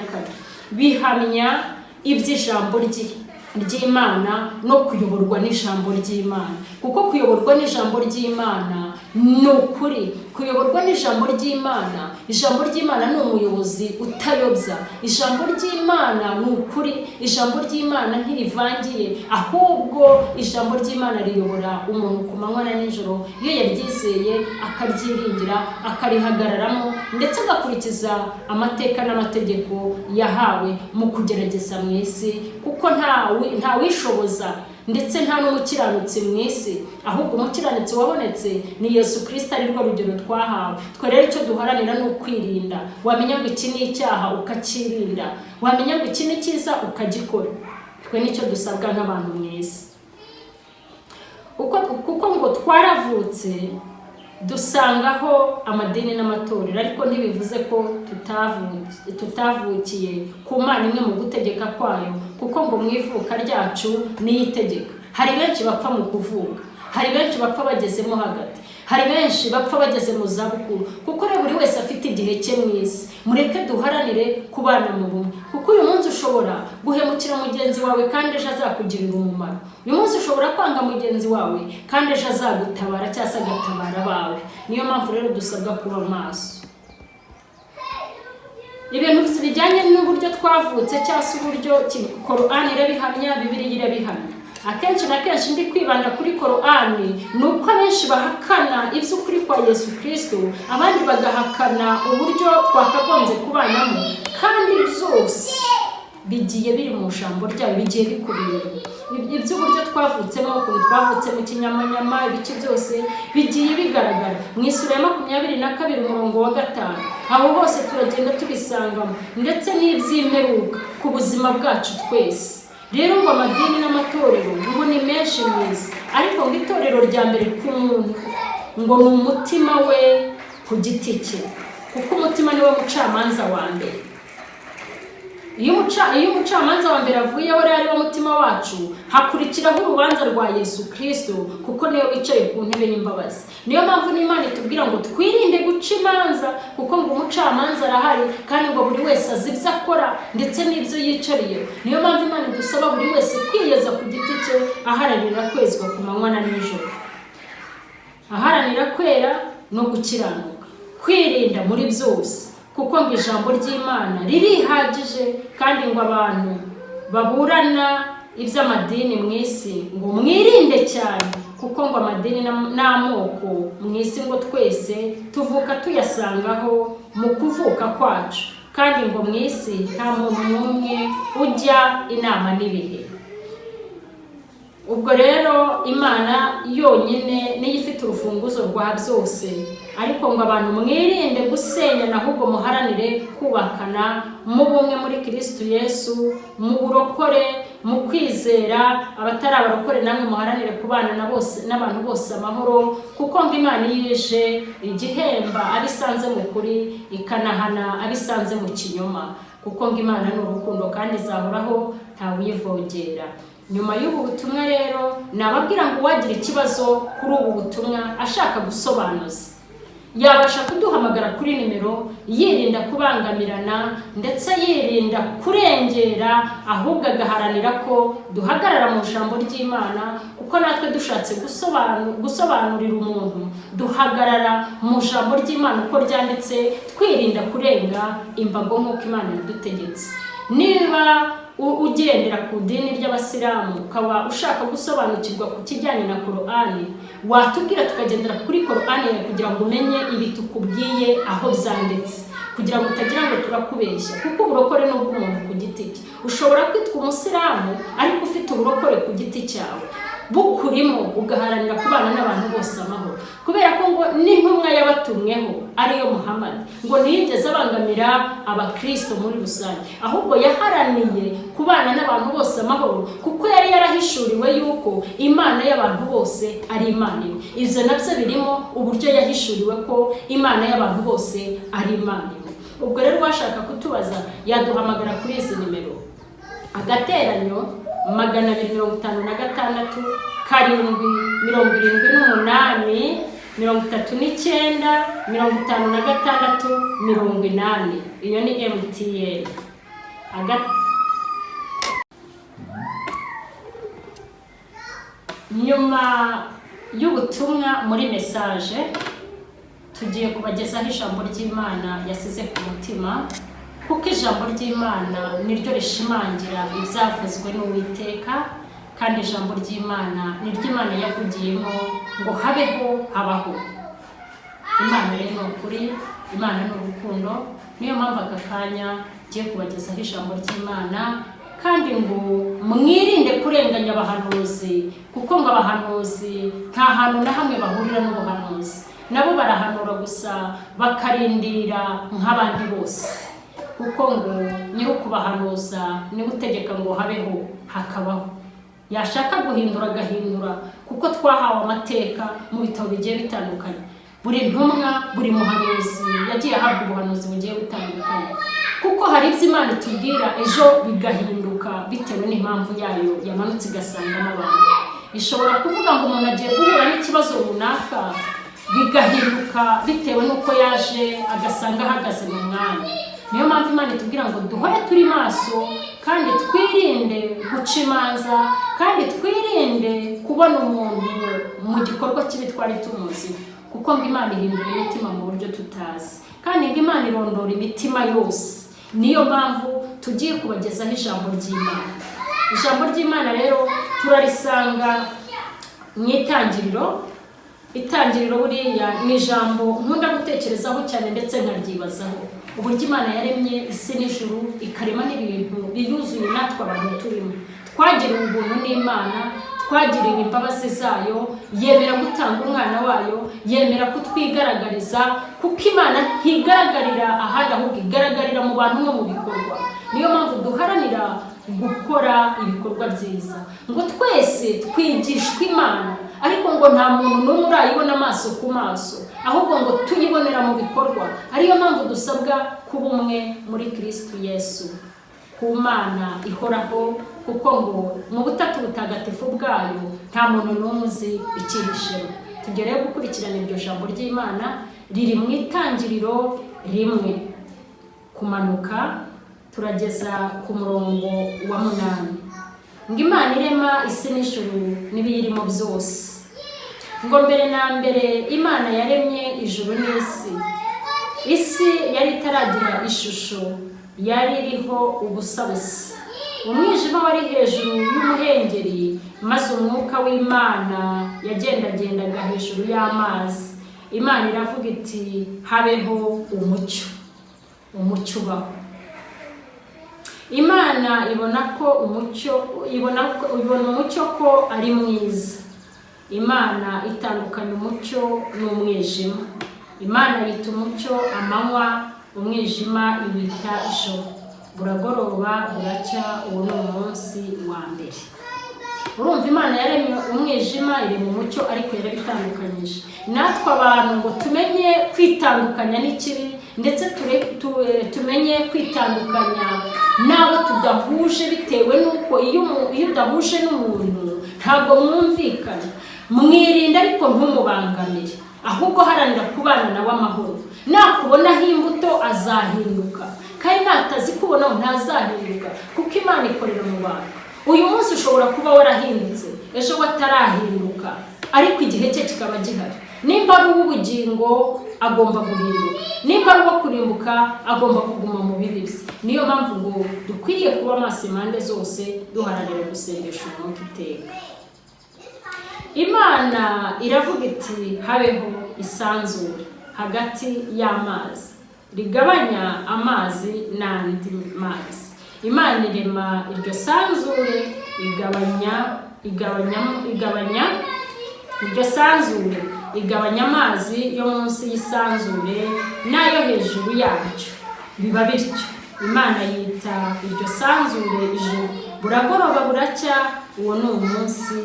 bihamya iby'ijambo ry'Imana no kuyoborwa n'ijambo ry'Imana, kuko kuyoborwa n'ijambo ry'Imana ni ukuri. Kuyoborwa n'ijambo ry'Imana, ijambo ry'Imana ni umuyobozi utayobya, ijambo ry'Imana ni ukuri, ijambo ry'Imana ntirivangiye, ahubwo ijambo ry'Imana riyobora umuntu ku manywa na nijoro, iyo yaryizeye, akaryiringira, akarihagararamo, ndetse agakurikiza amateka n'amategeko yahawe mu kugerageza mu isi, kuko ntawishoboza, ndetse nta n'umukiranutsi mu isi, ahubwo umukiranutsi wabonetse ni Yesu Kirisita, ari rwo rugero twahawe. Twe rero icyo duharanira ni ukwirinda. Wamenya ngo iki ni icyaha ukakirinda, wamenya ngo iki ni cyiza ukagikora. Twe nicyo dusabwa nk'abantu mu isi, kuko ngo twaravutse dusangaho amadini n'amatorero, ariko ntibivuze ko tutavukiye ku Mana imwe mu gutegeka kwayo, kuko ngo mu ivuka ryacu niyo itegeka. Hari benshi bapfa mu kuvuka, hari benshi bapfa bagezemo hagati, hari benshi bapfa bageze mu zabukuru, kuko rero buri wese afite igihe cye mu isi. Mureke duharanire kubana mu bumwe, kuko uyu munsi ushobora guhemukira mugenzi wawe kandi ejo azakugirira umumaro. Uyu munsi ushobora kwanga mugenzi wawe kandi ejo azagutabara cyangwa se agatabara abawe. Niyo mpamvu rero dusabwa kuba maso. Ibintu bijyanye n'uburyo twavutse cyangwa se uburyo Korani irabihamya, Bibiliya irabihamya. Akenshi na kenshi ndi kwibanda kuri Korani ni uko abenshi bahakana iby'ukuri kwa Yesu Kirisito, abandi bagahakana uburyo twakagombye kubanamo, kandi byose bigiye biri mu ijambo ryayo, bigiye bikubiyemo iby'uburyo twavutsemo, ukuntu twavutse mu kinyamanyama, ibice byose bigiye bigaragara mu isura ya 22, umurongo wa 5. Aho hose turagenda tubisangamo, ndetse n'iby'imperuka ku buzima bwacu twese. Rero ngo amadini n'amatorero ngo ni menshi mu isi, ariko ngo itorero rya mbere ku muntu ngo ni umutima we ku giti cye, kuko umutima niwe mucamanza wa mbere. Iyo umucamanza wa mbere avuyeho rero, ari wo mutima wacu, hakurikiraho urubanza rwa Yesu Kirisito, kuko niwe wicaye ku ntebe y'imbabazi. Niyo mpamvu n'Imana itubwira ngo twirinde guca imanza, kuko ngo umucamanza arahari, kandi ngo buri wese azi ibyo akora ndetse n'ibyo yicariye. Niyo mpamvu Imana idusaba buri wese kwiyeza ku giti cye, aharanira kwezwa ku manywa na nijoro, aharanira kwera. no gukiranuka, kwirinda muri byose, kuko ngo ijambo ry'Imana ririhagije. Kandi ngo abantu baburana iby'amadini mu isi, ngo mwirinde cyane, kuko ngo amadini n'amoko mu isi ngo twese tuvuka tuyasangaho mu kuvuka kwacu, kandi ngo mu isi nta muntu n'umwe ujya inama n'ibihe. Ubwo rero Imana yonyine niyo ifite urufunguzo rwa byose. Ariko ngo abantu mwirinde gusenyana, ahubwo muharanire kubakana mu bumwe muri Kirisitu Yesu, mu burokore, mu kwizera. Abatari abarokore namwe muharanire kubana na bose n'abantu bose amahoro, kuko ngo Imana iyo ije igihemba abisanze mu kuri, ikanahana abisanze mu kinyoma, kuko ngo Imana ni urukundo kandi izahoraho, ntawuyivogera. Nyuma y'ubu butumwa rero, nababwira ngo uwagira ikibazo kuri ubu butumwa ashaka gusobanuza, yabasha kuduhamagara kuri nimero, yirinda kubangamirana ndetse yirinda kurengera, ahubwo agaharanira ko duhagarara mu ijambo ry'Imana, kuko natwe dushatse gusobanurira umuntu, duhagarara mu ijambo ry'Imana uko ryanditse, twirinda kurenga imbago nk'uko Imana yadutegetse. Niba ugendera ku dini ry'Abasilamu, ukaba ushaka gusobanukirwa ku kijyanye na Korani, watubwira tukagendera kuri Korani yawe kugira ngo umenye ibi tukubwiye aho byanditse, kugira ngo utagira ngo turakubeshya, kuko uburokore ni ubw'umuntu ku giti cye. Ushobora kwitwa Umusilamu ariko ufite uburokore ku giti cyawe bukurimo, ugaharanira kubana n'abantu bose amahoro, kubera ko ngo n'intumwa yabatumweho ariyo Muhammad ngo ntiyigeze abangamira Abakristo muri rusange, ahubwo yaharaniye kubana n'abantu bose amahoro, kuko yari yarahishuriwe yuko Imana y'abantu bose ari Imana imwe. Ibyo nabyo birimo uburyo yahishuriwe ko Imana y'abantu bose ari Imana imwe. Ubwo rero uwashaka kutubaza yaduhamagara kuri izi nimero: *256 7 78 39 56 80. Iyo ni MTN. Nyuma y'ubutumwa muri message, tugiye kubagezaho ijambo ry'Imana yasize ku mutima, kuko ijambo ry'Imana niryo rishimangira ibyavuzwe n'Uwiteka, kandi ijambo ry'Imana niryo Imana yavugiyemo ngo habeho, habaho. Imana rero ni ukuri, Imana ni urukundo. Niyo mpamvu aka kanya ngiye kubagezaho ijambo ry'Imana. Kandi ngo mwirinde kurenganya abahanuzi, kuko ngo abahanuzi nta hantu na hamwe bahurira n'ubuhanuzi. Nabo barahanura gusa, bakarindira nk'abandi bose, kuko ngo nyir'ukubahanuza niwe utegeka ngo habeho, hakabaho, yashaka guhindura agahindura, kuko twahawe amateka mu bitabo bigiye bitandukanye. Buri ntumwa, buri muhanuzi yagiye ahabwa ubuhanuzi bugiye butandukanye, kuko hari ibyo Imana itubwira ejo bigahinduka bitewe n'impamvu yayo yamanutse igasangamo abantu. Ishobora kuvuga ngo umuntu agiye guhura n'ikibazo runaka, bigahinduka bitewe n'uko yaje agasanga ahagaze mu mwanya. Niyo mpamvu Imana itubwira ngo duhore turi maso, kandi twirinde guca imanza, kandi twirinde kubona umuntu mu gikorwa kibi twari tumuzi, kuko ngo Imana ihindura imitima mu buryo tutazi, kandi ngo Imana irondora imitima yose. Niyo mpamvu tugiye kubagezaho ijambo ry'Imana. Ijambo ry'Imana rero turarisanga mu Itangiriro. Itangiriro buriya ni ijambo nkunda gutekerezaho cyane, ndetse nkaryibazaho uburyo Imana yaremye isi n'ijuru, ikarema n'ibintu biyuzuye, natwe abantu turimo. Twagiriwe ubuntu n'Imana, twagiriwe imbabazi zayo, yemera gutanga umwana wayo, yemera kutwigaragariza, kuko Imana ntigaragarira ahandi, ahubwo igaragarira mu bantu no mu bikorwa. Niyo mpamvu duharanira gukora ibikorwa byiza. Ngo twese twigishwa Imana, ariko ngo nta muntu n'umwe urayibona amaso ku maso, ahubwo ngo tuyibonera mu bikorwa. Ariyo mpamvu dusabwa kuba umwe muri Kirisitu Yesu ku Mana ihoraho, kuko ngo mu butatu butagatifu bwayo nta muntu n'umwe uzi icyihishemo. Tugereyo gukurikirana iryo jambo ry'Imana riri mu Itangiriro 1, kumanuka turageza ku murongo wa 8. Ngo Imana irema isi n'ijuru n'ibiyirimo byose. Ngo mbere na mbere Imana yaremye ijuru n'isi. Isi yari itaragira ishusho, yari iriho ubusa busa. Umwijima wari hejuru y'umuhengeri, maze umwuka w'Imana yagendagendaga hejuru y'amazi. Imana iravuga iti: "Habeho umucyo." Umucyo ubaho. Imana ibona ko umucyo ibona umucyo ko ari mwiza. Imana itandukanya umucyo n'umwijima. Imana yita umucyo amanywa, umwijima iwita ijoro. Buragoroba buracya, uwo ni umunsi wa mbere. Urumva, Imana yaremye umwijima, irema umucyo, ariko yarabitandukanyije. Natwe abantu ngo tumenye kwitandukanya n'ikibi, ndetse tumenye kwitandukanya n'abo tudahuje, bitewe n'uko iyo udahuje n'umuntu ntabwo mwumvikana. Mwirinda ariko ntumubangamire, ahubwo haranira kubana nawe amahoro. Nakubonaho imbuto azahinduka, kandi natazikubonaho ntazahinduka, kuko Imana ikorera mu bantu. Uyu munsi ushobora kuba warahindutse, ejo watarahinduka, ariko igihe cye kikaba gihari. Nimba ari uw'ubugingo agomba guhinduka, nimba ari uwo kurimbuka agomba kuguma mu bibi bye. Niyo mpamvu ngo dukwiriye kuba maso impande zose, duharanira gusengesha umwuka iteka. Imana iravuga iti: "Habeho isanzure hagati y'amazi, rigabanya amazi n'andi mazi." Imana irema iryo sanzure, igabanya iryo sanzure, igabanya amazi yo munsi y'isanzure n'ayo hejuru yaryo. Biba bityo. Imana yita iryo sanzure ijuru. Buragoroba buracya, uwo ni umunsi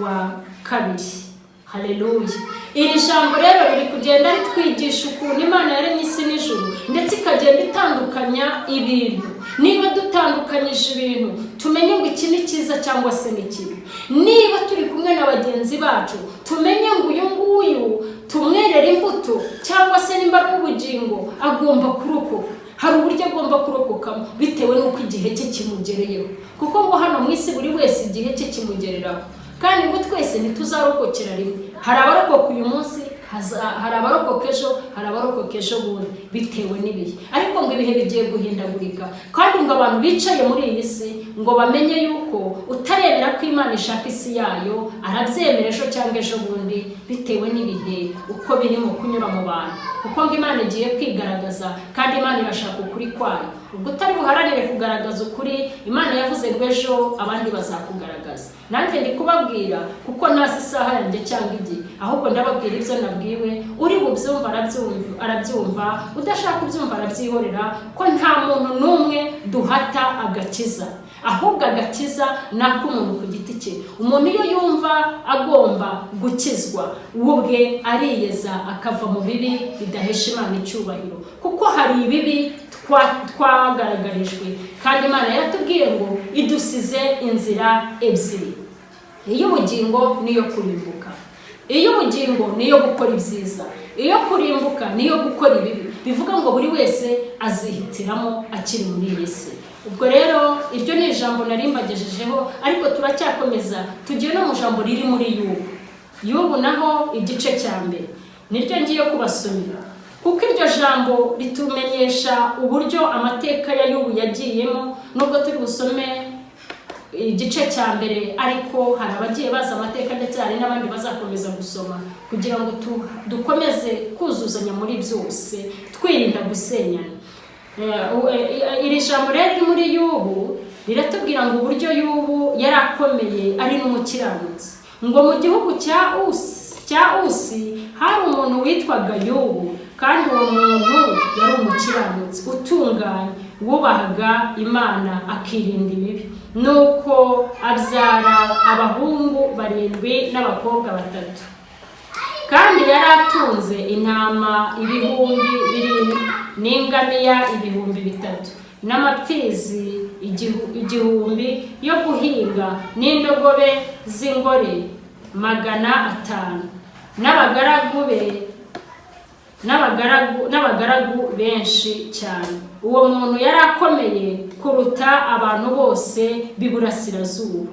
wa kabiri. Haleluya! Iri jambo rero riri kugenda ritwigisha ukuntu Imana yaremye isi n'ijuru, ndetse ikagenda itandukanya ibintu. Niba dutandukanyije ibintu, tumenye ngo iki ni cyiza cyangwa se ni kibi. Niba turi kumwe na bagenzi bacu, tumenye ngo uyu nguyu tumwerere imbuto, cyangwa se nimba ari ubugingo agomba kurokoka. Hari uburyo agomba kurokokamo bitewe n'uko igihe cye kimugereyeho, kuko ngo hano mu isi buri wese igihe cye kimugereraho, kandi ngo twese ntituzarokokera rimwe. Hari abarokoka uyu munsi, hari abarokoka ejo, hari abarokoka ejo bundi, bitewe n'ibihe. Ariko ngo ibihe bigiye guhindagurika, kandi ngo abantu bicaye muri iyi si ngo bamenye yuko utarebera ko Imana ishaka isi yayo arabyemera ejo cyangwa ejo bundi, bitewe n'ibihe uko birimo kunyura mu bantu, kuko ngo Imana igiye kwigaragaza kandi Imana irashaka ukuri kwayo. Ubwo utari buharanire kugaragaza ukuri, Imana yavuze ngo ejo abandi bazakugaragaza. Nanjye ndi kubabwira kuko ntazi isaha yanjye cyangwa igihe, ahubwo ndababwira ibyo nabwiwe. Uri bubyumva arabyumva, udashaka kubyumva arabyihorera, ko nta muntu n'umwe duhata agakiza, ahubwo agakiza ni ak'umuntu ku giti cye. Umuntu iyo yumva agomba gukizwa, we ubwe ariyeza akava mu bibi bidahesha Imana icyubahiro, kuko hari ibibi twagaragarijwe, kandi Imana yaratubwiye ngo idusize inzira ebyiri: iy'ubugingo n'iyo kurimbuka. Iy'ubugingo niyo gukora ibyiza, iyo kurimbuka niyo gukora ibibi. Bivuga ngo buri wese azihitiramo akiri muri iyi si. Ubwo rero iryo ni ijambo nari mbagejejeho, ariko turacyakomeza, tugiye no mu jambo riri muri Yubu. Yubu naho igice cya mbere niryo ngiye kubasomera, kuko iryo jambo ritumenyesha uburyo amateka ya Yubu yagiyemo. Nubwo turi busome igice cya mbere, ariko hari abagiye bazi amateka, ndetse hari n'abandi bazakomeza gusoma kugira ngo dukomeze kuzuzanya muri byose, twirinda gusenyana. Iri jambo rero riri muri Yubu riratubwira ngo uburyo Yubu yari akomeye ari n'umukiranutsi. Ngo mu gihugu cya Usi hari umuntu witwaga Yubu, kandi uwo muntu yari umukiranutsi utunganye, wubahaga Imana akirinda ibibi. Nuko abyara abahungu barindwi n'abakobwa batatu. Kandi yari atunze intama 7000 n'ingamiya 3000 n'amapfizi 1000 yo guhinga n'indogobe z'ingore 500 n'abagaragu be n'abagaragu benshi cyane. Uwo muntu yari akomeye kuruta abantu bose b'iburasirazuba.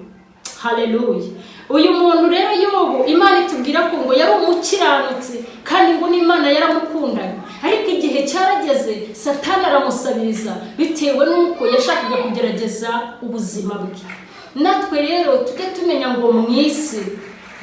Haleluya! Uyu muntu rero Yobu, Imana itubwira ko ngo yari umukiranutsi, kandi ngo n'Imana yaramukundaga. Ariko igihe cyarageze Satani aramusabiriza, bitewe n'uko yashakaga kugerageza ubuzima bwe. Natwe rero tujye tumenya ngo mu isi,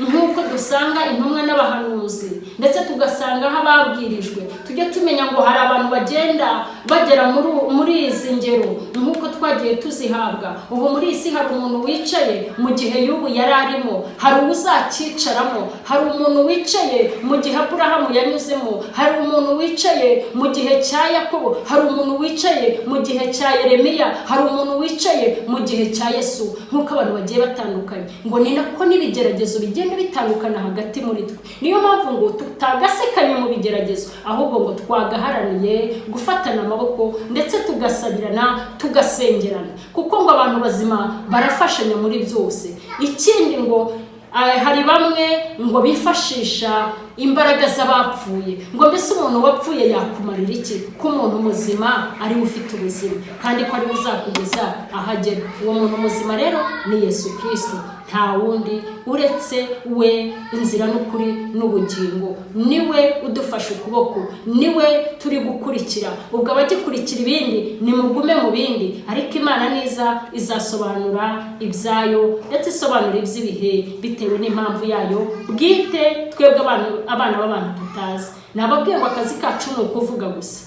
nk'uko dusanga intumwa n'abahanuzi, ndetse tugasanga aho ababwirijwe, tujye tumenya ngo hari abantu bagenda bagera muri izi ngero nk'uko twagiye tuzihabwa. Ubu muri iyi si hari umuntu wicaye mu gihe y'ubu yari arimo, hari uzacyicaramo, hari umuntu wicaye mu gihe Aburahamu yanyuzemo, hari umuntu wicaye mu gihe cya Yakobo, hari umuntu wicaye mu gihe cya Yeremiya, hari umuntu wicaye mu gihe cya Yesu. Nk'uko abantu bagiye batandukanye, ngo ni nako n'ibigeragezo bigenda bitandukana hagati muri twe. Niyo mpamvu ngo tutagasekanye mu bigeragezo, ahubwo ngo twagaharaniye gufatana amaboko, ndetse tugasabirana, tugasengerana, kuko ngo abantu bazima barafashanya muri byose. Ikindi ngo hari bamwe ngo bifashisha imbaraga z'abapfuye. Ngo mbese umuntu wapfuye yakumarira iki, ko umuntu muzima ariwe ufite ubuzima, kandi ko ariwe uzakugeza ahagera? Uwo muntu muzima rero ni Yesu Kirisito, nta wundi uretse we, inzira n'ukuri n'ubugingo. Niwe udufashe ukuboko, niwe turi gukurikira. Ubwo abagikurikira ibindi, nimugume mu bindi, ariko Imana niza izasobanura ibyayo, ndetse isobanura iby'ibihe bitewe n'impamvu yayo bwite, twebwe abana b'abantu tutazi. Nababwiye ngo akazi kacu ni ukuvuga gusa.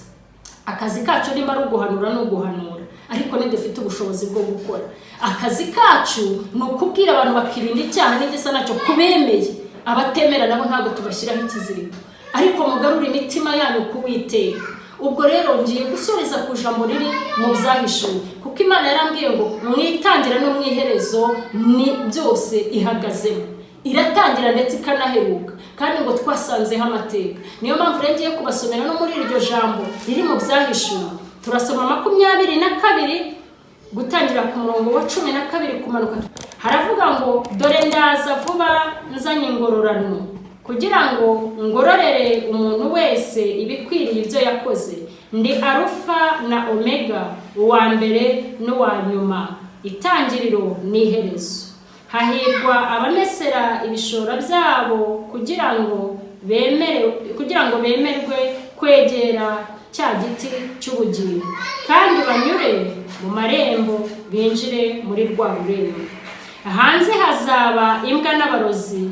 Akazi kacu nimba ari uguhanura, ni uguhanura, ariko ntidufite ubushobozi bwo gukora. Akazi kacu ni ukubwira abantu bakirinda icyaha n'igisa nacyo kubemeye. Abatemera nabo ntabwo tubashyiraho ikiziriko, ariko mugarure imitima yanyu kuwiteka. Ubwo rero ngiye gusoreza ku ijambo riri mu Byahishuwe, kuko Imana yarambwiye ngo mu itangira no mu iherezo ni byose ihagazemo, iratangira ndetse ikanaheruka, kandi ngo twasanzeho amateka. Niyo mpamvu rero ngiye kubasomera no muri iryo jambo riri mu Byahishuwe. Turasoma 22, gutangira ku murongo wa 12 kumanuka. Haravuga ngo: "Dore ndaza vuba nzanye ingororano, kugira ngo ngororere umuntu wese ibikwiriye ibyo yakoze. Ndi Arufa na Omega, uwa mbere n'uwa nyuma, itangiriro n'iherezo. Hahirwa abamesera ibishora byabo, kugira ngo bemerwe kwegera cya giti cy'ubugingo, kandi banyure mu marembo binjire muri rwa rurembo. Hanze hazaba imbwa n'abarozi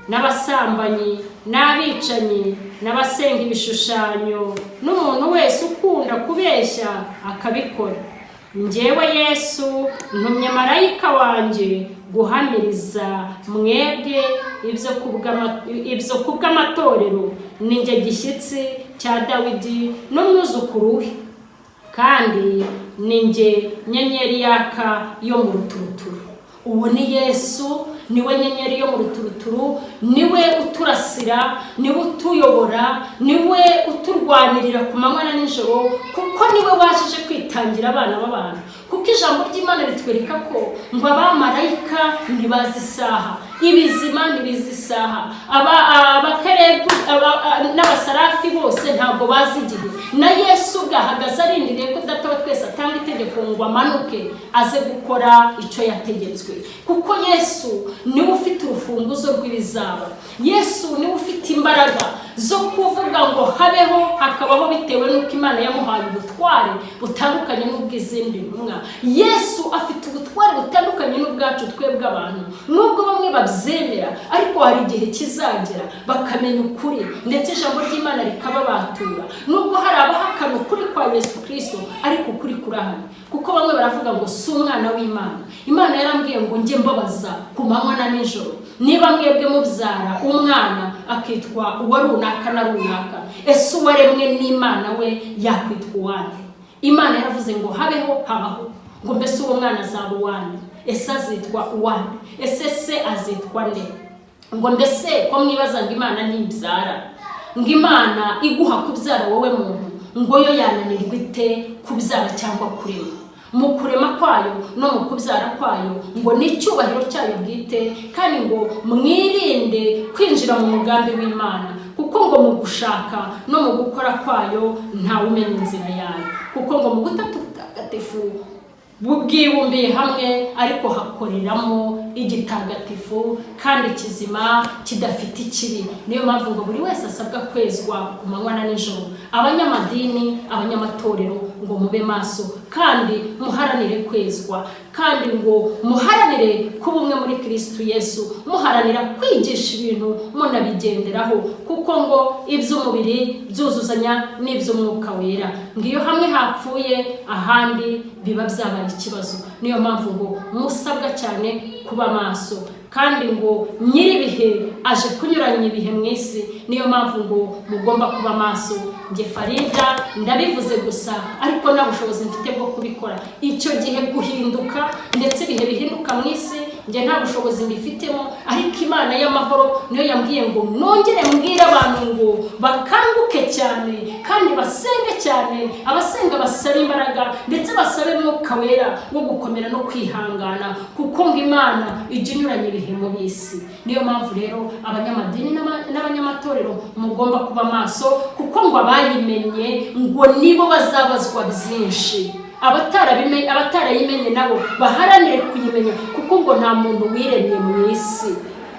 n'abasambanyi n'abicanyi n'abasenga ibishushanyo n'umuntu wese ukunda kubeshya akabikora. Njyewe Yesu ntumye marayika wanjye guhamiriza mwebwe ibyo ku bw'amatorero. Ni njye gishyitsi cya Dawidi n'umwuzukuru we, kandi ni njye nyenyeri yaka yo mu ruturuturu." Uwo ni Yesu, niwe nyenyeri yo mu ruturuturu, niwe uturasira, niwe utuyobora, niwe uturwanirira ku manywa na nijoro, kuko niwe wajije kwitangira abana b'abantu. Kuko ijambo ry'Imana ritwereka ko ngo abamarayika ntibazi isaha, ibizima ntibizi isaha, abakerebu n'abasarafi bose ntabwo bazi igihe. Na Yesu ubwe ahagaze arindiriye ko Data wa twese atanga itegeko ngo amanuke aze gukora icyo yategetswe, kuko Yesu niwe ufite urufunguzo rw'ibizaba. Yesu niwe ufite imbaraga zo kuvuga ngo habeho, hakabaho, bitewe n'uko Imana yamuhaye ubutware butandukanye n'ubw'izindi ntumwa. Yesu afite ubutware butandukanye n'ubwacu twebwe abantu, nubwo bamwe babyemera, ariko hari igihe kizagera bakamenya ukuri, ndetse ijambo ry'Imana rikababatura. Nubwo hari abahakana ukuri kwa Yesu Kirisito, ariko ukuri kurahari, kuko bamwe baravuga ngo si umwana w'Imana. Imana yarambwiye ngo njye mbabaza ku manywa na nijoro: niba mwebwe mubyara umwana akitwa uwa runaka na runaka, ese uwaremwe n'Imana we yakwitwa uwande? Imana yaravuze ngo habeho, habaho. Ngo mbese uwo mwana azaba uwande? Ese azitwa uwande? Ese se azitwa nde? Ngo mbese ko mwibaza ngo Imana ntibyara, ngo Imana iguha kubyara wowe muntu, ngo yo yananirwa ite kubyara cyangwa kurema? Mu kurema kwayo no mu kubyara kwayo ngo ni icyubahiro cyayo bwite. Kandi ngo mwirinde kwinjira mu mugambi w'Imana, kuko ngo mu gushaka no mu gukora kwayo ntawe umenya inzira yayo, kuko ngo mu Butatu Butagatifu bwibumbiye hamwe, ariko hakoreramo Igitagatifu kandi kizima kidafite ikibi. Niyo mpamvu ngo buri wese asabwa kwezwa ku manywa na nijoro. Abanyamadini, abanyamatorero, ngo mube maso kandi muharanire kwezwa, kandi ngo muharanire kuba umwe muri Kirisitu Yesu, muharanira kwigisha ibintu munabigenderaho, kuko ngo iby'umubiri byuzuzanya n'iby'Umwuka Wera, ngo iyo hamwe hapfuye ahandi biba byabaye ikibazo. Niyo mpamvu ngo musabwa cyane kuba maso, kandi ngo nyir'ibihe aje kunyuranya ibihe mu isi. Niyo mpamvu ngo mugomba kuba maso. Njye Farida ndabivuze gusa, ariko nta bushobozi mfite bwo kubikora. Icyo gihe guhinduka, ndetse ibihe bihinduka mu isi, njye nta bushobozi mbifitemo, ariko Imana y'amahoro niyo yambwiye ngo nongere mbwire abantu ngo bakanguke cyane kandi basenge cyane. Abasenga basabe imbaraga, ndetse basabe Mwuka Wera wo gukomera no kwihangana, kuko ngo Imana ijya inyuranya ibihe mu b'isi. Niyo mpamvu rero abanyamadini n'abanyamatorero mugomba kuba maso, kuko ngo abayimenye ngo nibo bazabazwa byinshi. Abatarabimenye, abatarayimenye nabo baharanire kuyimenya, kuko ngo nta muntu wiremye mu isi.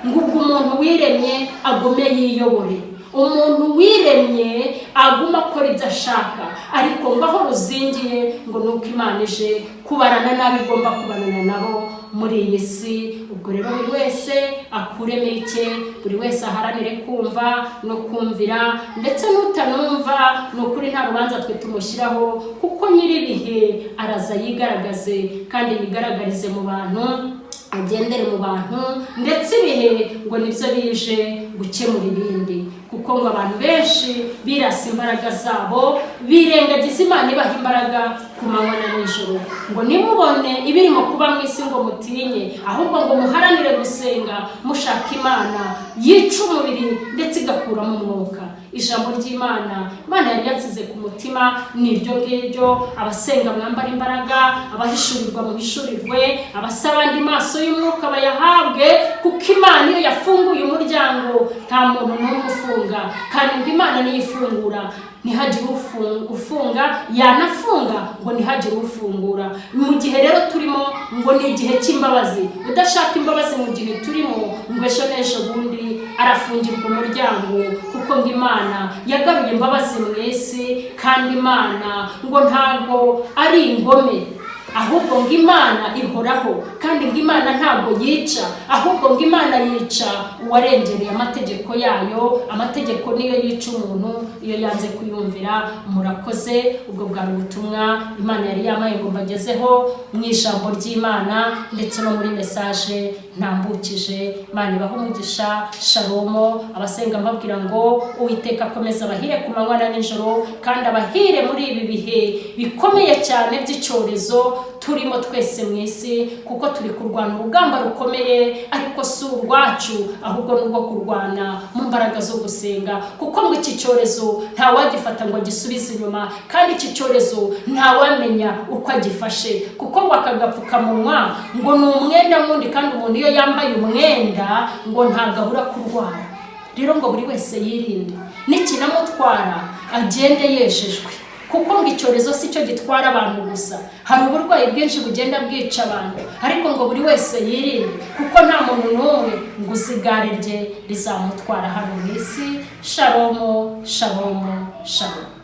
Ngo ubwo umuntu wiremye agume yiyobore, umuntu wiremye aguma akora ibyo ashaka, ariko ngo aho ruzingiye ngo ni uko Imana ije kubarana n'abo igomba kubanana nabo muri iyi si. Ubwo rero buri wese akuremo icye, buri wese aharanire kumva no kumvira, ndetse n'utanumva ni ukuri nta rubanza twe tumushyiraho, kuko nyir'ibihe araza yigaragaze kandi yigaragarize mu bantu, agendere mu bantu, ndetse ibihe ngo nibyo bije gukemura ibindi, kuko ngo abantu benshi birasa imbaraga zabo, birengagiza Imana ibaha imbaraga ku manywa na nijoro. Ngo nimubone ibirimo kuba mu isi ngo mutinye, ahubwo ngo muharanire gusenga mushaka Imana yica umubiri ndetse igakuramo umwuka. Ijambo ry'Imana Imana yari yansize ku mutima ni iryo ngiryo. Abasenga mwambara imbaraga, abahishurirwa muhishurirwe, abasaba andi maso y'umwuka bayahabwe, kuko Imana iyo yafunguye umuryango nta muntu n'umwe ufunga, kandi ngo Imana niyo ifungura ntihagire ufunga, yanafunga ngo ntihagire ufungura. Mu gihe rero turimo ngo ni igihe cy'imbabazi. Udashaka imbabazi mu gihe turimo, ngo ejo n'ejo bundi arafungirwa umuryango, kuko ngo Imana yagaruye imbabazi mu isi, kandi Imana ngo ntabwo ari ingome, ahubwo ngo Imana ihoraho, kandi ngo Imana ntabwo yica, ahubwo ngo Imana yica uwarengereye amategeko yayo. Amategeko niyo yica umuntu iyo yanze kuyumvira. Murakoze. Ubwo bwari ubutumwa Imana yari yampaye ngo mbagezeho mu ijambo ry'Imana ndetse no muri message ntambukije. Imana ibahe umugisha. Shalomo. Abasenga mbabwira ngo Uwiteka akomeze abahire ku manywa na nijoro, kandi abahire muri ibi bihe bikomeye cyane by'icyorezo turimo twese mu isi, kuko turi kurwana urugamba rukomeye, ariko si urwacu, ahubwo ni urwo kurwana mu mbaraga zo gusenga, kuko ngo iki cyorezo ntawagifata ngo agisubize inyuma, kandi iki cyorezo ntawamenya uko agifashe, kuko ngo aka gapfukamunwa ngo ni umwenda nk'undi, kandi umuntu iyo yambaye umwenda ngo ntabwo abura kurwara. Rero ngo buri wese yirinde, nikinamutwara agende yejejwe, kuko ngo icyorezo si cyo gitwara abantu gusa, hari uburwayi bwinshi bugenda bwica abantu, ariko ngo buri wese yirinde, kuko nta muntu n'umwe ngo uzi igare rye rizamutwara hano mu isi. Shalomo, shalomo, shalomo.